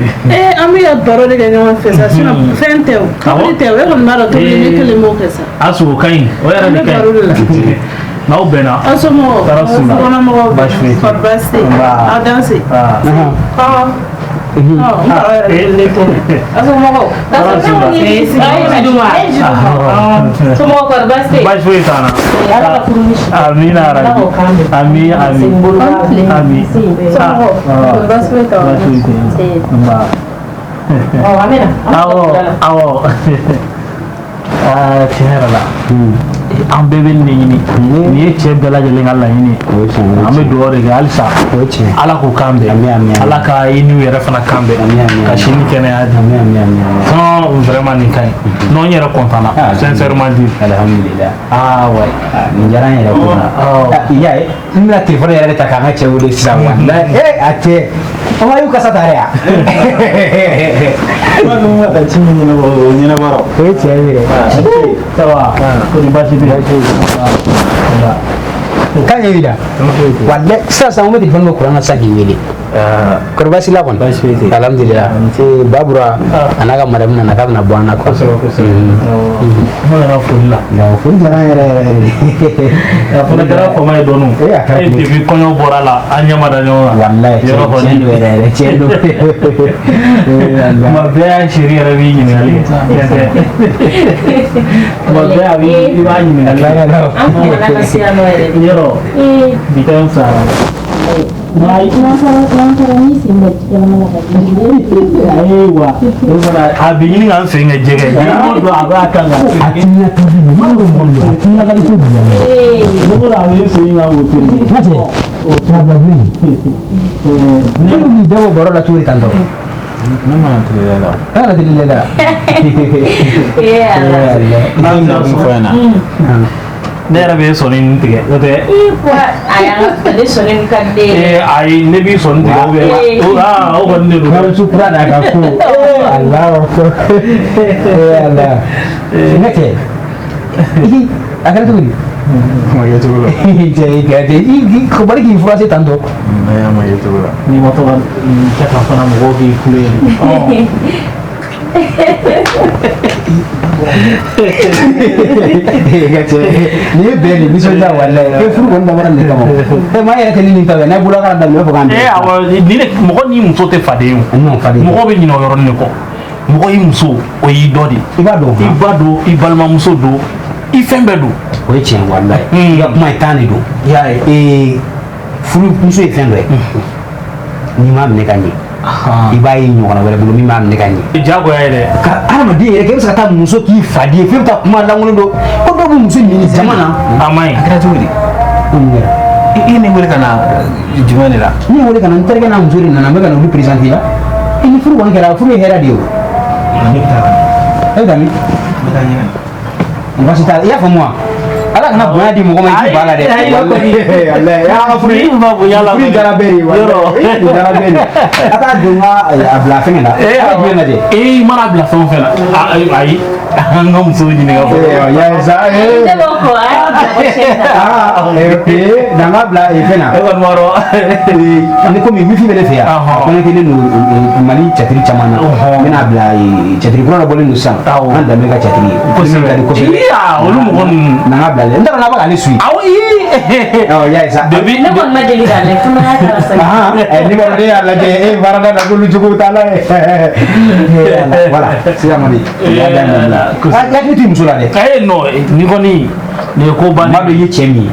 an bɛ ka baro de kɛ ɲɔgɔn fɛ sa, sinon fɛn tɛ o, tobili tɛ o, e kɔni b'a dɔn tobili ne kelen b'o kɛ sa. Asu o ka ɲi, o yɛrɛ de ka An bɛ baro de la. ɲi. N'aw bɛnna. Aw somɔgɔw, Tɔɔrɔ s'u la. sokɔnɔmɔgɔw, Baasi foyi tɛ. kɔri baasi tɛ yen? Nba. Aw danse. Ah. Ɔ. Ɔ, n kɔrɔ yɛrɛ de ne tɛ. Aw somɔgɔw. Tɔɔrɔ s'u la. Somɔgɔw kɔri baasi tɛ yen? Baasi foyi t'an na. Ala ka furu ni si. Amina yarabi. Ami ami. Ami. Somɔgɔw, kɔri baasi foyi t'aw la? Baasi foyi tɛ yen. Nba. Ɔ, an bɛ na. Awɔ, awɔ. Aa, tiɲɛ yɛrɛ la. An bɛɛ bɛ nin de ɲini. Nin ye cɛ bɛɛ lajɛlen ka laɲini ye. An bɛ dugawu de kɛ halisa. Ala k'o k'an bɛn. Ala ka i n'u yɛrɛ fana k'an bɛn. Ka si ni kɛnɛya di. Sinon vraiment nin ka ɲi. Non, n yɛrɛ content na. Sincèrement dit. Alhamdulillah. Ah ouais. Nin diyara n yɛrɛ ko la. I y'a ye, n bɛna telefɔni yɛrɛ de ta k'an ka cɛ wele sisan walayi. A cɛ. An ma y'u kasa ta yɛrɛ ya. N ka ci min ɲɛnabɔ o ɲɛnabɔra. O ye tiɲɛ ye dɛ. Ça va. Ko ni baasi tɛ. K'a ɲɛ b'i la. Walayi sisan sisan n bɛ telefɔni bɔ kuran na sisan k'i wele. Kɔri baasi la kɔni. Baasi foyi tɛ. Alhamdulillah. Babura a n'a ka madame nana k'a bɛna bɔ an na quoi. Kosɛbɛ kosɛbɛ. N nana foli la. Nka foli diyara an yɛrɛ yɛrɛ de. A fana kɛra fama ye dɔɔnin. A kɛra E depuis kɔɲɔ bɔra la an ɲɛ ma da ɲɔgɔn kan. Walayi Yɔrɔ kɔni. tiɲɛ don yɛrɛ yɛrɛ tiɲɛ don. Tuma bɛɛ an chéri yɛrɛ b'i ɲininkali kɛ. Tiɲɛ tɛ. Tuma bɛɛ a b'i i b'a ɲininkali kɛ. An famana ka se yan nɔ yɛrɛ de. Yɔrɔ bi ta in fisayara. N'an taara n'i sen bɛ yɛlɛma la ka di. Ayiwa o fana a bɛ ɲini k'an sen kɛ jɛgɛ ye. Don o don a b'a kan ka. A timiya ka di maa dɔ mɔgɔ min a timiya ka di kojugu. Don o don a bɛ sen kan k'o tereke. N cɛ o tuma bila bilen. Ne bɛ k'i dabɔ baro la cogo di tan tɔ? Ne mana tile la. E kana tile la. Ee Ala. N'a bɛna mun fɔ ɲɛna. Ne yɛrɛ bɛ sɔnni nin tigɛ n'o tɛ. Ii ko a y'an ka ale sɔnni nin ka di ne ye. Ee ayi ne b'i sɔnni tigɛ ou bien aa o kɔni de don. Bamuso kura n'a ka ko. Alahu akbar. Ee Ala. Ne cɛ. A kɛra cogo di? Ma kɛ cogo la. Cɛ cɛ i ko bari k'i furase tan tɔ. Ne y'a ma kɛ cogo la. N'i ma to ka nin kɛ tan fana mɔgɔw b'i kulo ye. Ka cɛ nin ye bɛn de nisɔndiya walayi. E furu kɔni dabɔra nin de kama. E maa yɛrɛ tɛ ni nin ta ye n'a bolo kana daminɛ i b'a fɔ k'an bɛn. Ee awɔ ni ne mɔgɔ n'i muso tɛ faden ye o. Non faden. Mɔgɔ bɛ ɲinɛ o yɔrɔnin de kɔ. Mɔgɔ y'i muso o y'i dɔ de. I b'a dɔn. I ba don i balimamuso don i fɛn bɛɛ don. O ye tiɲɛ walayi. I ka kuma ye tan de don. I y'a ye. Ee furumuso ye fɛn dɔ ye. N'i m'a minɛ ka ɲɛ. I b'a ye ɲɔgɔnna wɛrɛ bolo min b'a minɛ ka ɲɛ. Diyagoya ye dɛ. Ka hadamaden yɛrɛ kɛ i bɛ se ka taa muso k'i faden ye f'e bɛ taa kuma lankolon dɔ ko dɔw bɛ muso ɲini jama na. A man ɲi. A kɛra cogo di? Ko mun kɛra? I ye ne wele ka na jumɛn de la? Ne ye wele ka na n terikɛ n'a muso de nana n bɛ ka na olu présenter la. I ni furu kɔni kɛra furu ye hɛrɛ de ye o. Ne bɛ taa. E bɛ taa min? N bɛ taa ɲɛgɛn na. Baasi t'a la i y'a faamu wa? Ala kana bonya di mɔgɔ ma i k'i ba la dɛ. Walayi an ka furu Ni ma bonya la furu diyara bɛɛ de ye walayi. Furu diyara bɛɛ de ye. A t'a don n ka a bila fɛngɛ la. Ee A bɛ jumɛn lajɛ? Ee i mana bila fɛn o fɛn la ayi an ka musow ɲininka fɔlɔ. Ya sa ee. Ne b'o fɔ a y'a bila ko chaîne na. Ah ee na n ka bila fɛn na. E kɔni b'a dɔn. Ni komi wifi bɛ ne fɛ yan. A connecté len don Mali cɛtiri caman na. N bɛna bila cɛtiri kura dɔ bɔlen don sisan. An danbe ka cɛtiri ye. Kosɛbɛ. Ka di kosɛbɛ. Iya olu mɔgɔ ninnu. Na n ka bila dɛ. N t'a dɔn n'a bɛ k'ale suit. Awɔ ii. Awɔ y'a ye sa. Depuis Ne kɔni ma deli k'a lajɛ fo n'a y'a kɛra sa. Ahan ne b'a dɔn ne y'a lajɛ e baarada la k'olu jogow t'a la ye. Voilà sisan kɔni i y'a daminɛ bila. I hakili to i muso la dɛ. Ee non nin kɔni nin ye ko bannen. N b'a dɔn i ye cɛ min ye.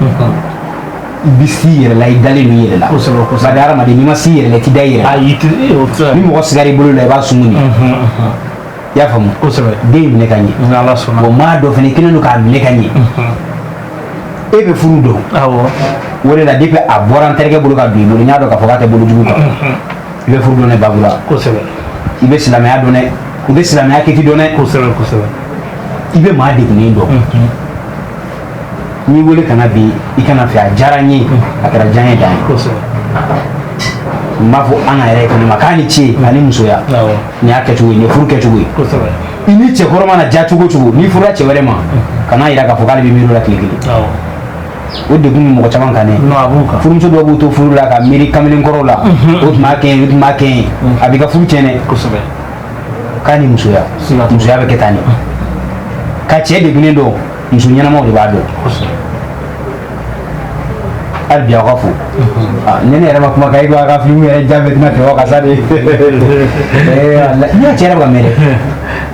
I bɛ s'i yɛrɛ la i dalen don i yɛrɛ la. Kosɛbɛ kosɛbɛ. Bari hadamaden n'i ma s'i yɛrɛ la i t'i da i yɛrɛ la. Ayi i tɛ o tɛ se ka Ni mɔgɔ sigara i bolo la i b'a sumu de. I y'a faamu. Kosɛbɛ. Den in minɛ ka ɲɛ. Ni Ala sɔnna. Bon maa dɔ fana i kɛlen don k'a minɛ ka ɲɛ. E bɛ furu dɔn. Awɔ. O de la depuis a bɔra n terikɛ bolo ka don i bolo n y'a dɔn k'a fɔ k'a tɛ bolo jugu kan. I bɛ furu dɔn dɛ Babura. Kosɛbɛ. I bɛ silamɛya dɔn dɛ. I bɛ silamɛya kiti dɔn dɛ. Kosɛbɛ kosɛbɛ. I bɛ maa degunnen dɔn. N'i wele ka na bi i kana fɛ a diyara n ye a kɛra diya n ye dan ye. Kosɛbɛ. N b'a fɔ an yɛrɛ kɔni ma k'a ni ce ani musoya. Awɔ. Nin y'a kɛcogo ye nin ye furu kɛcogo ye. Kosɛbɛ. I ni cɛkɔrɔ mana diya cogo o cogo n'i furula cɛ wɛrɛ ma kan'a yira k'a fɔ k'ale bɛ miiri o la tile kelen. Awɔ. O degun bɛ mɔgɔ caman kan dɛ. Non a b'u kan. Furumuso dɔw b'u to furu la ka miiri kamalenkɔrɔw la. O tun b'a kɛ yen o tun b'a kɛ yen a b'i ka furu tiɲɛ dɛ. Kosɛbɛ. K'a ni musoya. Siga t'o la. Musoya bɛ kɛ tan de. Ka cɛ degunnen dɔn muso ɲɛnamaw de b'a dɔn. Kosɛbɛ. Hali bi aw ka fo. Ni ne yɛrɛ ma kuma kan e ko a ka filimu yɛrɛ ja bɛɛ tɛna tɛmɛ o kan sa de. Ee Ala n'i y'a cɛ yɛrɛ bɛ ka mɛn dɛ.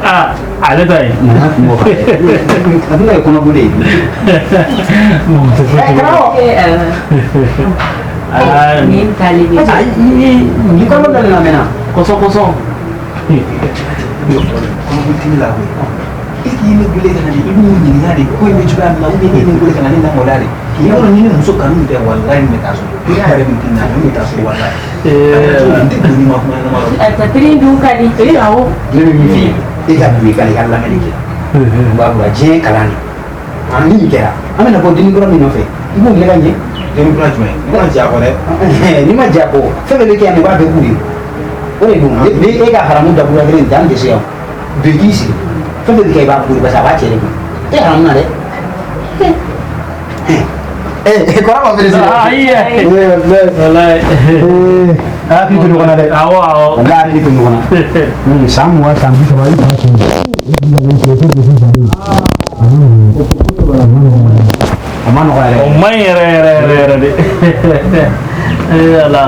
Aa ale ta ye. Nana kun b'o kan. A bɛna kɛ kɔnɔboli ye. Karamɔgɔ. Aa Nin tali bɛ. Ni kɔnɔ daminɛ mɛnna. Kɔsɔn kɔsɔn. Kɔnɔboli la koyi. E k'i ne wele ka na de, i b'u ɲininka de ko in bɛ cogoya min na, ou bien e ye ne wele ka na ne lamaloya de. I b'a dɔn ni ne muso kanu tɛ, walayi n bɛ taa so. I y'a yɛrɛ min tɛ na, n bɛ taa so walayi. N tɛ don ni ma kuma ɲɛnama la. A teri dun ka di. Ee awɔ. Ne bɛ min f'i ye, e ka don i ka lamɛnni kɛ. N b'a bila diɲɛ kalan de. Ni nin kɛra, an bɛna bɔ denni kura min nɔfɛ, i b'o minɛ ka ɲɛ. Denni kura jumɛn? Ne ma jɛ a kɔ dɛ. N'i ma jɛ a kɔ, fɛn bɛɛ bɛ kɛ yan nɔ, i b'a bɛɛ k'u de. O de don, ni e ka haramu dakuruya kelen nin tɛ, an tɛ se yan. Don i k'i sigi, fɛn bɛɛ bɛ kɛ i b'a k'u de parce que a b'a cɛ de kun. E haramu na dɛ. Eh, kɔrɔ ma fɛnɛ. Ayi. Walayi. A hakili to ɲɔgɔn na dɛ. Awɔ awɔ. Walayi hakili to ɲɔgɔn na. San 20 san 30 i b'a kɛ. A ma nɔgɔ yɛrɛ. O man ɲi yɛrɛ yɛrɛ yɛrɛ yɛrɛ de. Ee Ala.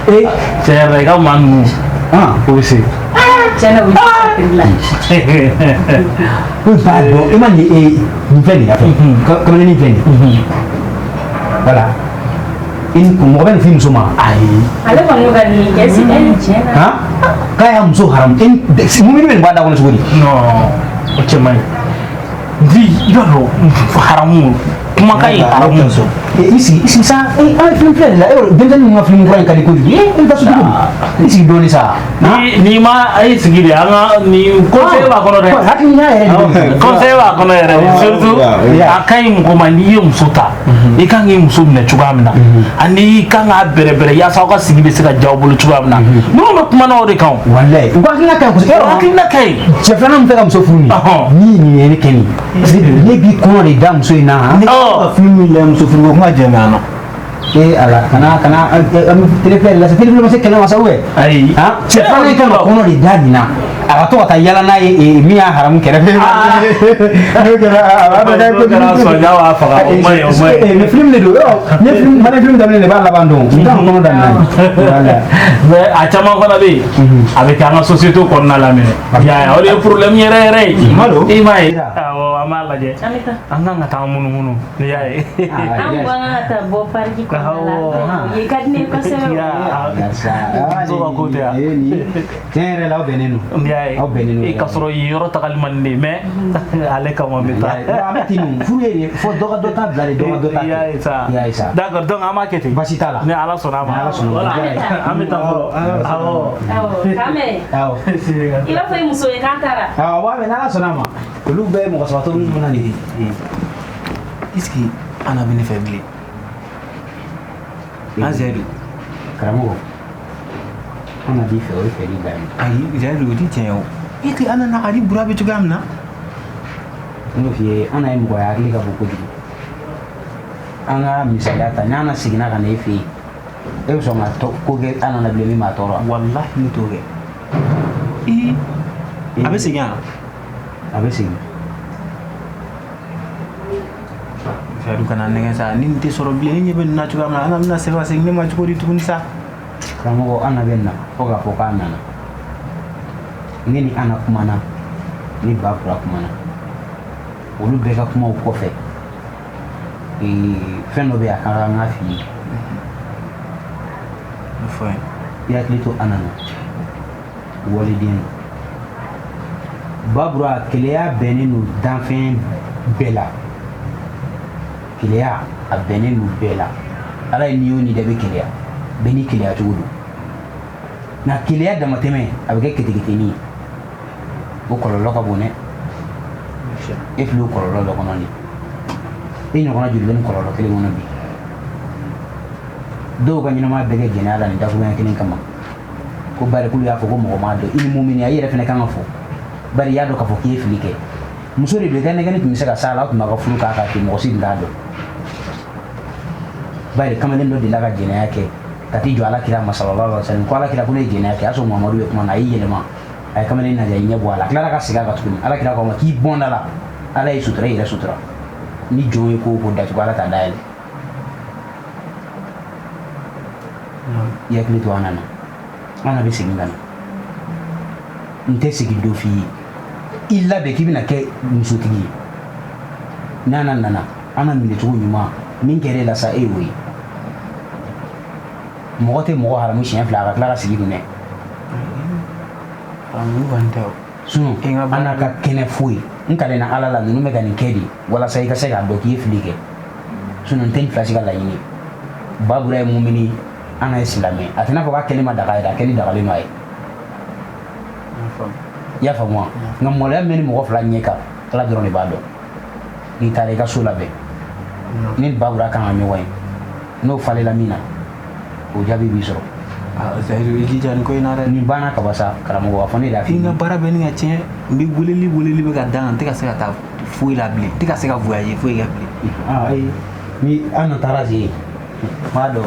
Ee tiɲɛ yɛrɛ la i ka maa ninnu. O bɛ se. Tiɲɛ na u bɛ teri la. E b'a dɔn, e ma nin nin filɛ nin ye a fɛ kamalennin filɛ nin ye. Voilà. I ni kun mɔgɔ bɛ nin f'i muso ma. Ayi. Ale kɔni bɛ ka nin kɛ si tiɲɛ na. Han? K'a y'a muso haramu. E ni mumini bɛ nin bɔ a da kɔnɔ cogo di? Non, o cɛ man ɲi. Di i b'a dɔn haramu kumakan ye haramu. I sigi sa, an ye film filɛ nin la, e yɛrɛ denmisɛnnin ninnu ka film kura in ka di kojugu. E bɛ taa so cogo di? I sigi dɔɔnin sa. Ni ma a y'i sigi de, an ka nin conseil b'a kɔnɔ dɛ. Hakilina yɛrɛ de don. Conseil b'a kɔnɔ yɛrɛ de, surtout a ka ɲi mɔgɔ ma n'i ye muso ta, i kan k'i muso minɛ cogoya min na, ani i kan k'a bɛrɛbɛrɛ yaasa aw ka sigi bɛ se ka diya aw bolo cogoya min na. Minnu bɛ kuma na o de kan o. Walayi, u ka hakilina ka ɲi kosɛbɛ. U hakilina ka ɲi. Cɛ filanan min fɛ ka muso furu nin, ni nin ye ne kɛ nin, parce que ne b'i kɔnɔ de da muso in na. Ne ka film min lajɛ muso furuko kuma jɛ mɛ a nɔ. Ee Ala, kana an bɛ télé filɛ de la sa, télé filɛ ma se kɛlɛ ma sa ou bien? Ayi. Han, cɛ filanan kan ka kɔnɔ de da nin na, a ka to ka taa yala n'a ye min y'a haramu kɛrɛfɛ. N'o kɛra a b'a bɛɛ kɛ kojugu. N'o kɛra sɔnja b'a faga, o man ɲi, o man ɲi. Mais film de don, yɔrɔ ne film mana film daminɛ de b'a laban dɔn, n t'an kɔnɔ da nin na. Voilà. Mais a caman fana bɛ yen, a bɛ kɛ an ka société kɔnɔna la minɛ. I y'a ye, o de ye problème yɛrɛ yɛrɛ ye. I m'a ye. Awɔ, an b'a lajɛ. An bɛ taa. An kan ka taa munumunu, n'i y'a ye. An ko an kan ka taa bɔ pariki kɔnɔna la. Yen ka di ne ye kosɛbɛ. Muso ka ko tɛ yan. Tiɲɛ yɛrɛ la, aw bɛnnen don. N y'a ye. Aw bɛnnen don. E ka sɔrɔ yen yɔrɔ tagali man di ne ye, mais ale kama n bɛ taa. A bɛ ten de, furu ye de, fo dɔ ka dɔ ta bila de, dɔ ka dɔ ta kɛ. I y'a ye sa. I y'a ye sa. D'accord, donc an b'a kɛ ten. Baasi t'a la. Ni Ala sɔnna a ma. Ni Ala sɔnna a ma. Voilà. An bɛ taa fɔlɔ. Awɔ. Awɔ, k'an bɛn. Awɔ. I b'a fɔ i muso ye k'an taara. Awɔ, wa mɛ n'Ala sɔnna a ma. Olu bɛɛ ye mɔgɔ sabatɔ minnu na nin ye. Est-ce que Ana bɛ ne fɛ bilen? An Zayidu. Karamɔgɔ, Ana b'i fɛ, o ye fɛli dan ye. Ayi Zayidu, o tɛ tiɲɛ ye o. E tɛ Ana na ani Bura bɛ cogoya min na. N y'o f'i ye, Ana ye mɔgɔ ye, a hakili ka bon kojugu. An ka misaliya ta, ni Ana seginna ka na e fɛ yen, e bɛ sɔn ka ko kɛ Ana na bilen min b'a tɔɔrɔ? Walahi ne t'o kɛ. Ee, a bɛ segin wa? A bɛ segin. Zayidu kana nɛgɛ sa, ni nin tɛ sɔrɔ bilen, ne ɲɛ bɛ nin na cogoya min na, Ana bɛna segin ka segin ne ma cogo di tuguni sa? Karamɔgɔ, Ana bɛ na fo k'a fɔ k'a nana. Ne ni Ana kumana, ni Bakura kumana, olu bɛɛ ka kumaw kɔfɛ, fɛn dɔ bɛ yen a ka kan n k'a f'i ye. I hakili to Ana na, waliden don. Babura, keleya bɛnnen don danfɛn bɛɛ la. Keleya a bɛnnen don bɛɛ la. Ala ye ni o ni da bɛ keleya, bɛɛ n'i keleya cogo don. Nka keleya damatɛmɛ a bɛ kɛ keteketeni ye. O kɔlɔlɔ ka bon dɛ. E filɛ o kɔlɔlɔ dɔ kɔnɔ nin. E ɲɔgɔnna joli bɛ nin kɔlɔlɔ kelen kɔnɔ bi? Dɔw ka ɲɛnamaya bɛɛ kɛ jɛnɛya la nin dakuruɲɛ kelen kama. Ko bari k'olu y'a fɔ ko mɔgɔ m'a dɔn. I ni mumini, i yɛrɛ fana kan ka fɔ. Bari i y'a dɔn k'a fɔ k'i ye fili kɛ. Muso de don, i ka nɛgɛnni tun bɛ se ka s'a la, aw tun b'a ka furu k'a kan ten, mɔgɔ si tun t'a dɔn. Bari kamalen dɔ delila ka jɛnɛya kɛ ka t'i jɔ Ala kira ma sallallahu alaihi wasallam, ko Ala kira ko ne ye jɛnɛya kɛ, a y'a sɔrɔ Muhamadu bɛ kuma na, a y'i yɛlɛma, a ye kamalen lajɛ, a y'i ɲɛ bɔ a la, a tilara ka segin a kan tuguni. Ala kira ko a ma k'i bɔn da la, Ala y'i sutura, i yɛrɛ sutura. Ni jɔn ye ko o ko datugu, Ala t'a dayɛlɛ. I hakili to Ana na, Ana bɛ segin ka na. N tɛ segin dɔ f'i ye, i labɛn k'i bɛna kɛ musotigi ye. N'Ana nana, Ana minɛcogo ɲuman min kɛra e la sa, e y'o ye. Mɔgɔ tɛ mɔgɔ haramu siɲɛ fila a ka tila ka sigi kun dɛ. Haramu kɔni tɛ o. Sinon, Ana ka kɛnɛ foyi. N kalenna Ala la, ninnu bɛ ka nin kɛ de walasa i ka se k'a dɔn k'i ye fili kɛ. Sinon n tɛ nin fila si ka laɲini ye. Babura ye mumini, an ye silamɛ. A tɛna fɔ k'a kɛli ma daga yɛrɛ, a kɛli dagalen don a ye. I y'a faamu wa? Nka maloya min bɛ ni mɔgɔ fila ɲɛ kan, Ala dɔrɔn de b'a dɔn. N'i taara i ka so labɛn, ni Babura kan ka ɲɔgɔn ye, n'o falenna min na, o jaabi b'i sɔrɔ. Seyidu, i jija nin ko in na dɛ. Nin banna kaba sa, karamɔgɔ, a fɔ ne de y'a f'i N ye. ka baara bɛ ni ka tiɲɛ, n bɛ weleli bɛ ka da n kan, n tɛ ka se ka taa foyi la bilen, n tɛ ka se ka voyager foyi kɛ bilen. Ayi, ni an na taara se, n b'a dɔn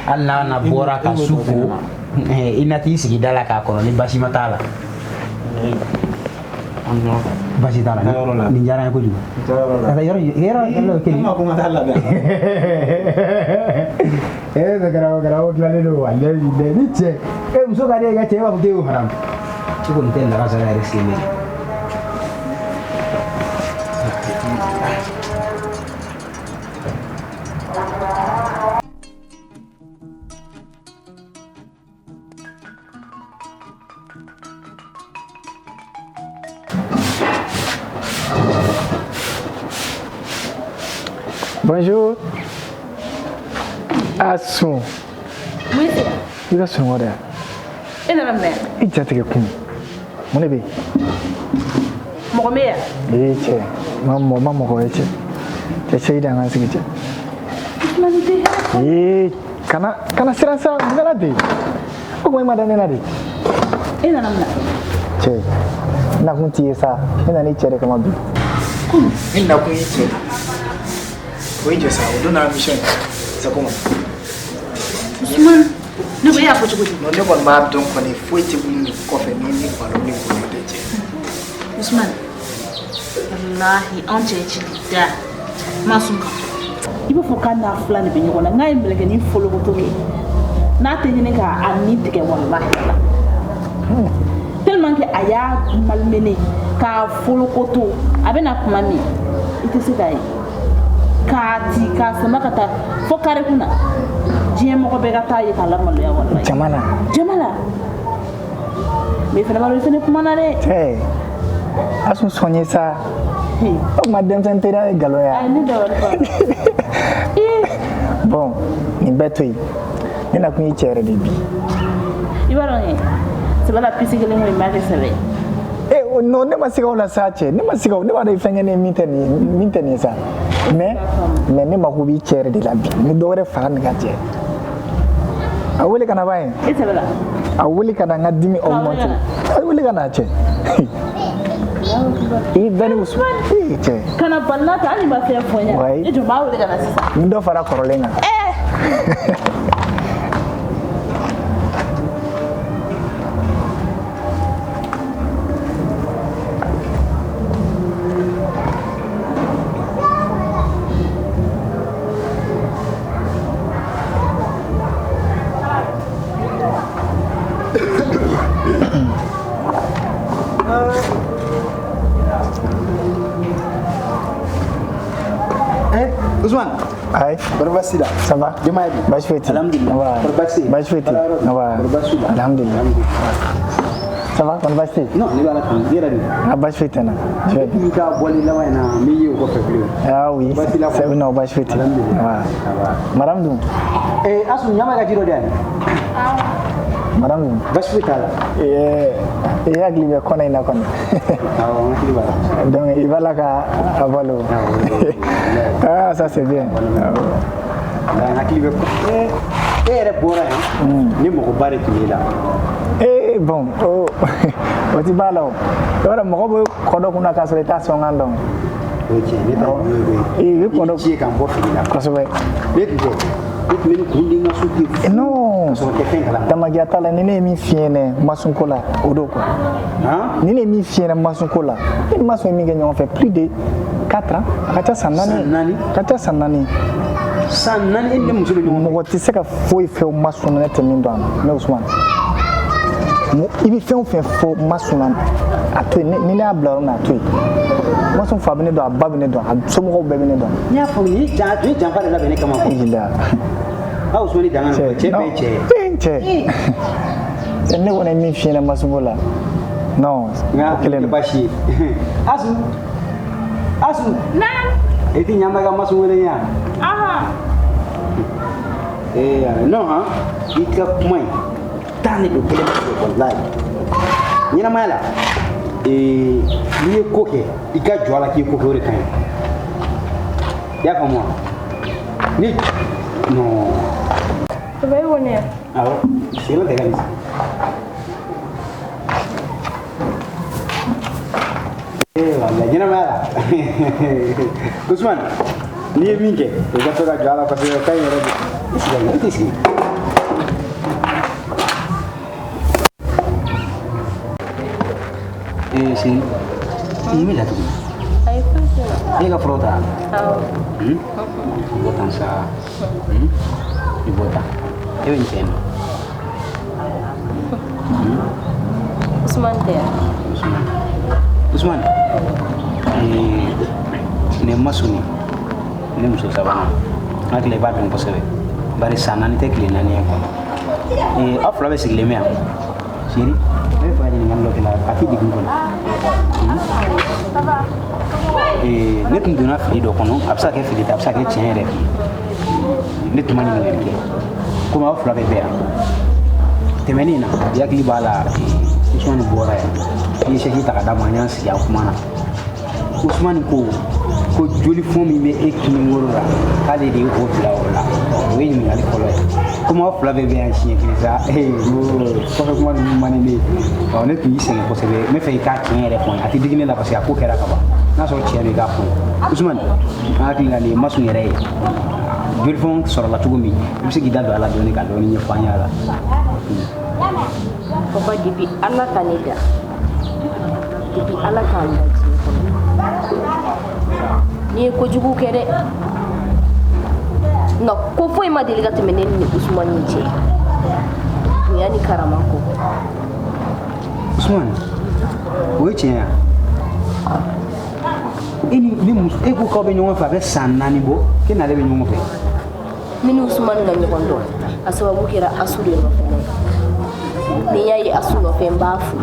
hali n'a na bɔra ka su ko, i na t'i sigi da la k'a kɔnɔ ni basi ma t'a la. Basi t'a la, nin diyara n ye kojugu. Yɔrɔ kelen. Ne ma ko n ka taa labɛn. E bɛ karamɔgɔ tilalen don walayi bilayi ni cɛ e muso ka di e ka cɛ e b'a fɔ k'e y'o haramu. I kɔni tɛ lagansara yɛrɛ sen bɛ. Bonjour. Asun. Mun ye I ka sunɔgɔ dɛ. E nana mun na yan? I ja tigɛ kun. Mun de bɛ yen? Mɔgɔ bɛ yan? Ee cɛ, ma mɔgɔ ma mɔgɔ ye cɛ. Cɛ i dan ka sigi cɛ. Usumani tɛ hɛrɛ. Ee kana siran sa, n bɛna de. O kuma i ma da ne la de. E nana mun na? Cɛ, n nakun t'i ye sa. Ne nana i cɛ de kama bi. Ne nakun y'i cɛ de. O ye jɔ sa, o don n'a mission ye. C'est comment? Usumani, ne ko e y'a fɔ cogo di? Non, ne kɔni b'a dɔn kɔni foyi tɛ wuli nin kɔfɛ ni ni balo ni golo tɛ cɛ. Usumani, walahi anw cɛ ye ci da ma sun kan. I b'a fɔ k'a n'a fila de bɛ ɲɔgɔn na, n'a ye mɛlɛkɛnin folokoto kɛ, n'a tɛ ɲini k'a ni tigɛ walahi la. Tellement que a y'a malmené k'a folokoto, a bɛna kuma min, i tɛ se k'a ye. K'a ci k'a sama ka taa fo kare kunna. Diɲɛ mɔgɔ bɛɛ ka taa ye k'a lamaloya walahi. Jama la. Jama la. Mais fana b'a dɔn i fana kumana dɛ. Cɛ, Asun sɔn ye sa. O kuma denmisɛnnin teriya ye nkalon ye wa? Ayi ne dabali banna. Bon, nin bɛɛ to yen. Ne nakun y'i cɛ yɛrɛ de bi. I b'a dɔn sɛbɛ la pisi kelen ko in b'a kɛ sɛbɛ ye. Eh, non, ne ma siga o la sa cɛ. Ne ma siga o. Ne b'a dɔn i fɛn kɛ ne ye min tɛ nin ye, min tɛ nin ye sa. Mais ne mako b'i cɛ yɛrɛ de la bi. N bɛ dɔ wɛrɛ fara nin kan cɛ. A wele ka na ba ye. E sɛbɛ la. A wele ka na n ka dimi augmenter. A wele ka na cɛ. I bɛɛ ni Usumani. Ee cɛ. Kana balila ta hali ma fɛn fɔ n ɲɛna. E jɔ n b'a wele ka na sisan. N bɛ dɔ fara kɔrɔlen kan. Ousmane. Ayi. Kɔri baasi la? Ça va? Denbaya dun? Baasi foyi tɛ yen. Alhamdulillah. Kɔri baasi tɛ yen? Baasi foyi tɛ yen. Kɔri baasi la? Alhamdulillah. Ça va? Kɔri baasi tɛ yen? Non, ne bɛ Ala tanu. I yɛrɛ dun? Ah, baasi foyi tɛ n na. Je vais bien. I ka bɔli laban in na, n b'i ye o kɔfɛ bilen. Ah oui. Baasi la C'est non, baasi foyi tɛ yen. Alhamdulillah. Madame dun? Eh, Asu, ɲama ka ji dɔ di yan. Madame dun? Baasi foyi t'a la. Eh, i hakili bɛ kɔnɔ in na kɔni. Awɔ, n hakili b'a la. Donc i b'a la ka a balo. Ah, ça c'est bien. N hakili bɛ e yɛrɛ bɔra yan, ni mɔgɔba de tun b'e la. Eh bon, o o ti b'a la o. I b'a dɔn mɔgɔ bɛ kɔ dɔ kunna k'a sɔrɔ i t'a sɔnkan dɔn. O ye tiɲɛ ye, ne ta ye o ye. I bɛ kɔ dɔ I ci ka n bɔ fili la. Kosɛbɛ. Ne tun tɛ. Ne tun bɛ ni kun di n ka so ten. Non. Ka sɔrɔ tɛ fɛn kalama. Tamajiya t'a la, ni ne ye min f'i ɲɛna masunko la, o don quoi. Ni ne ye min f'i ɲɛna masunko la, ne ni masun ye min kɛ ɲɔgɔn fɛ plus de 4 ans, a ka ca san naani. San naani? A ka ca san naani. San naani e ni ne muso bɛ ɲɔgɔn fɛ. Mɔgɔ tɛ se ka foyi fɛ masun na ne tɛ min dɔn a la, ne Usumani. I bɛ fɛn o fɛn fɔ masun na, a to yen, ni ne y'a bila yɔrɔ min na, a to yen. Masun fa bɛ ne dɔn, a ba bɛ ne dɔn, a somɔgɔw bɛɛ bɛ ne dɔn. N y'a faamu, nin ye janfa de labɛn ne kama. Ayi la. Aw Usumani danga na, cɛ bɛɛ ye cɛ ye. Cɛ. Ne kɔni ye min f'i ɲɛna masunko la, Non, nka kelen tɛ baasi ye. Asu, Asu. Naam. E ti ɲama ka masu wele yan. Ahan. Eh, non han, i ka kuma in tan de don kelen bɛ walayi. Ɲɛnamaya la, ee, n'i ye ko kɛ, i ka jɔ a la k'i ye ko kɛ, o de ka ɲi. I y'a faamu wa? Ni non. Papa e ko ne ya? Awɔ, sigilen tɛ ka nin sigi. Eh, walayi ɲɛnamaya la. Usumani, n'i ye min kɛ, i ka to ka jɔ a la parce que o ka ɲi yɛrɛ de. I sigi yan, i t'i sigi. Eh, sigi. I bɛ datugu. Ayi, foyi tɛ la. E ka furaw ta? Awɔ. Hmm? I bɔ tan sa. Hmm? I bɔ tan. E bɛ nin cɛ in dɔn. Usman tɛ yan. Usumani. Eh, nin ye Masu ye. Ne muso sabanan. N hakili la i b'a dɔn kosɛbɛ. Bari san 4 tɛ tile 4 ye quoi. Eh, aw fila bɛ sigilen bɛ yan. Chérie, ne bɛ fɛ ka ɲininkali dɔ k'i la, a t'i degun kɔni. Eh, ne tun donna fili dɔ kɔnɔ, a bɛ se ka kɛ fili tɛ, a bɛ se ka kɛ tiɲɛ yɛrɛ f'i ye. Ne tun ma ɲininkali kɛ. Komi aw fila bɛɛ bɛ yan. Tɛmɛnen na, i hakili b'a la, eh, Usumani bɔra yan. I ye sɛki ta ka d'a ma, an y'an sigi a kuma na. Usumani ko ko jolifɔn min bɛ e kinibolo la, k'ale de ye o bila o la. O ye ɲininkali fɔlɔ ye. Komi aw fila bɛɛ bɛ yan siɲɛ kelen sa, ee, n ko kɔfɛ kuma ninnu man di ne ye. Ɔ, ne tun y'i sɛgɛn kosɛbɛ, n bɛ fɛ i k'a tiɲɛ yɛrɛ fɔ n ye. A tɛ digi ne la parce que a ko kɛra ka ban. N'a sɔrɔ tiɲɛ don, i k'a fɔ n ye. Usumani, an hakili la nin ye Masu yɛrɛ ye. Jolifɔn sɔrɔla cogo min, i bɛ se k'i da don a la dɔɔni ka dɔɔni ɲɛfɔ an ɲɛ a la. Papa, depuis Ala ka ne da, depuis Ala k'an da diɲɛ kɔnɔ, n'i ye kojugu kɛ dɛ, nka ko foyi ma deli ka tɛmɛ ne ni Usumani cɛ bonya ni karama kɔ. Usumani, o ye tiɲɛ ye wa? E ni ne muso, e ko k'aw bɛ ɲɔgɔn fɛ a bɛ san 4 bɔ, k'e n'ale bɛ ɲɔgɔn fɛ. Ne ni Usumani ka ɲɔgɔn dɔn, a sababu kɛra Asu de nɔfɛ. Ni n y'a ye Asu nɔfɛ, n b'a fo.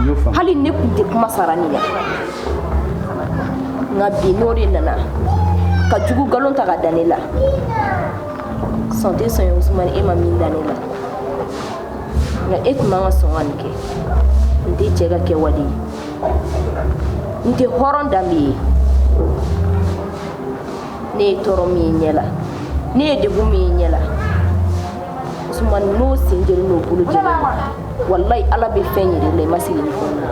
N y'o faamu. Hali ne tun tɛ kuma sara nin na, nka bi n'o de nana ka jugu nkalon ta ka da ne la, sɔn tɛ sɔn ye. Usumani, e ma min da ne la, nka e tun man ka sɔn ka nin kɛ. N tɛ cɛ ka kɛwale ye, n tɛ hɔrɔn danbe ye. Ne ye tɔɔrɔ min ye ɲɛ la, ne ye degun min ye ɲɛ la, Usumani, n'o sen jɛlen n'o bolo jɛlen don, walayi Ala bɛ fɛn yɛrɛ la, i ma sigi ni fɛn min ye.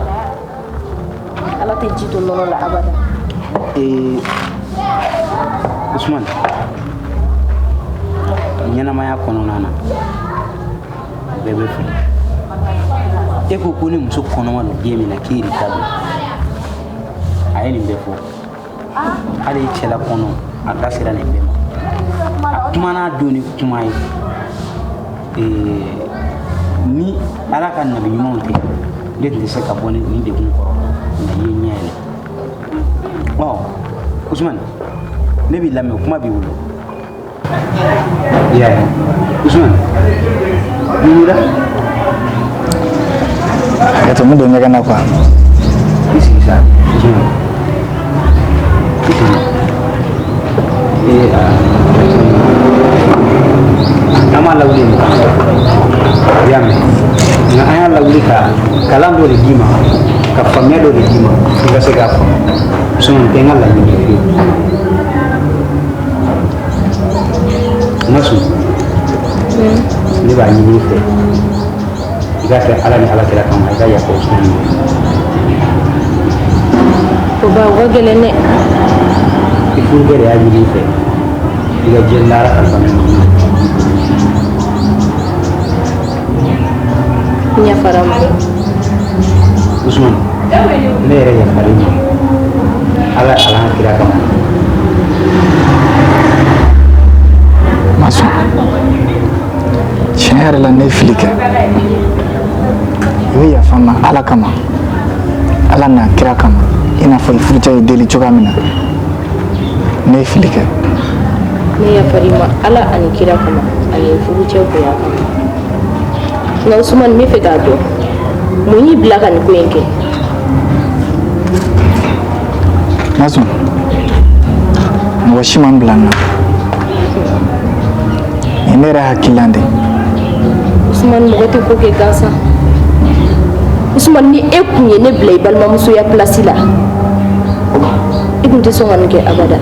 Ala tɛ ji to nɔnɔ la abada. Ee, Usumani, ɲɛnamaya kɔnɔna na, bɛɛ bɛ fili. E ko ko ni muso kɔnɔma don den min na, k'e de ta don. A ye nin bɛɛ fɔ. Hali i cɛla kɔnɔ, a da sera nin bɛɛ ma. A kumana don ni kuma ye. Ee, ni Ala ka nabi ɲumanw tɛ, ne tun tɛ se ka bɔ nin degun kɔrɔ, nka i ye ɲɛ yɛlɛ. Ɔ, Usumani, ne b'i lamɛn, kuma b'i bolo. I y'a ye, Usumani, mun b'i la? Hakɛto, n bɛ don ɲɛgɛn na quoi. I sigi sa, Usumani. I sigi. Ee, aa, an m'a lawuli nin kan. I y'a mɛn? Nka an y'a lawuli ka kalan dɔ de d'i ma, ka faamuya dɔ de d'i ma, i ka se k'a faamu. Usumani, tɛ n ka laɲini ye fiyewu. Masu, ne b'a ɲini i fɛ, i k'a kɛ Ala ni Ala kira kama, i ka yafa Usumani ma. Papa, o ka gɛlɛn dɛ. I furukɛ de y'a ɲini i fɛ, i ka diɲɛ lahara kalifa min ma. N yafara ma. Usumani, ne yɛrɛ yafara i ma Ala ala kira kama. Masu, tiɲɛ yɛrɛ la ne ye fili kɛ. I bɛ yafa n ma Ala kama, Ala n'a kira kama, i n'a fɔ i furucɛ ye deli cogoya min na. Ne ye fili kɛ. Ne yafar'i ma Ala ani kira kama ani n furucɛ bonya kama. Nka Usumani, n bɛ fɛ k'a dɔn, Mun y'i bila ka nin ko in kɛ? Masun, mɔgɔ si ma n bila nin na. Nin ne yɛrɛ hakilila de ye. Usumani, mɔgɔ tɛ ko kɛ gansan. Usumani, ni e kun ye ne bila i balimamusoya pilasi la, i kun tɛ sɔn ka nin kɛ abada.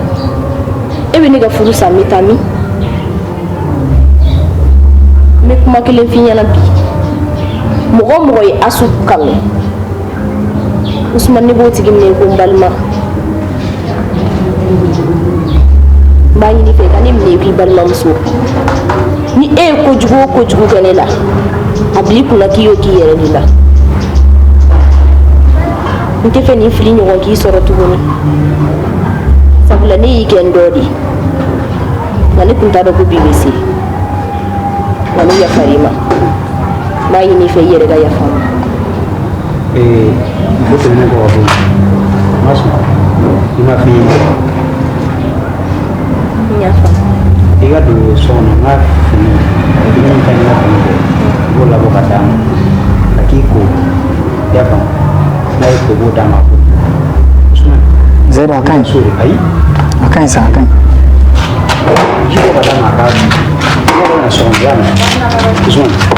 E bɛ ne ka furu sa, n bɛ taa min? N bɛ kuma kelen f'i ɲɛna bi. Mɔgɔ o mɔgɔ ye Asu kanu, Usumani, ne b'o tigi minɛ ko n balima. N b'a ɲini i fɛ i ka ne minɛ i k'i balimamuso. Ni e ye kojugu o kojugu kɛ ne la, a bil'i kunna k'i y'o k'i yɛrɛ de la. N tɛ fɛ nin fili ɲɔgɔn k'i sɔrɔ tuguni, sabula ne y'i kɛ n dɔ de ye, nka ne tun t'a dɔn ko bi bɛ se. Nka ne yafar'i ma, n b'a ɲini i fɛ i yɛrɛ ka yafa n ma. O tɛmɛnen kɔ ka bɔ yen, n ma sɔn i ma fɛn ye. N y'a faamu. I ka don so kɔnɔ, n ka fini min ka ɲi, n ka fini bɔ, i b'o labɔ ka d'a ma a k'i ko. I y'a faamu? N'a ye ko, b'o d'a ma. Usumani. Zayidu, a ka ɲi. So de ayi. A ka ɲi sa, a ka ɲi. Ji bɔ ka d'a ma a k'a dun. Ne bɛ na so kɔnɔ, i y'a mɛn? Usumani.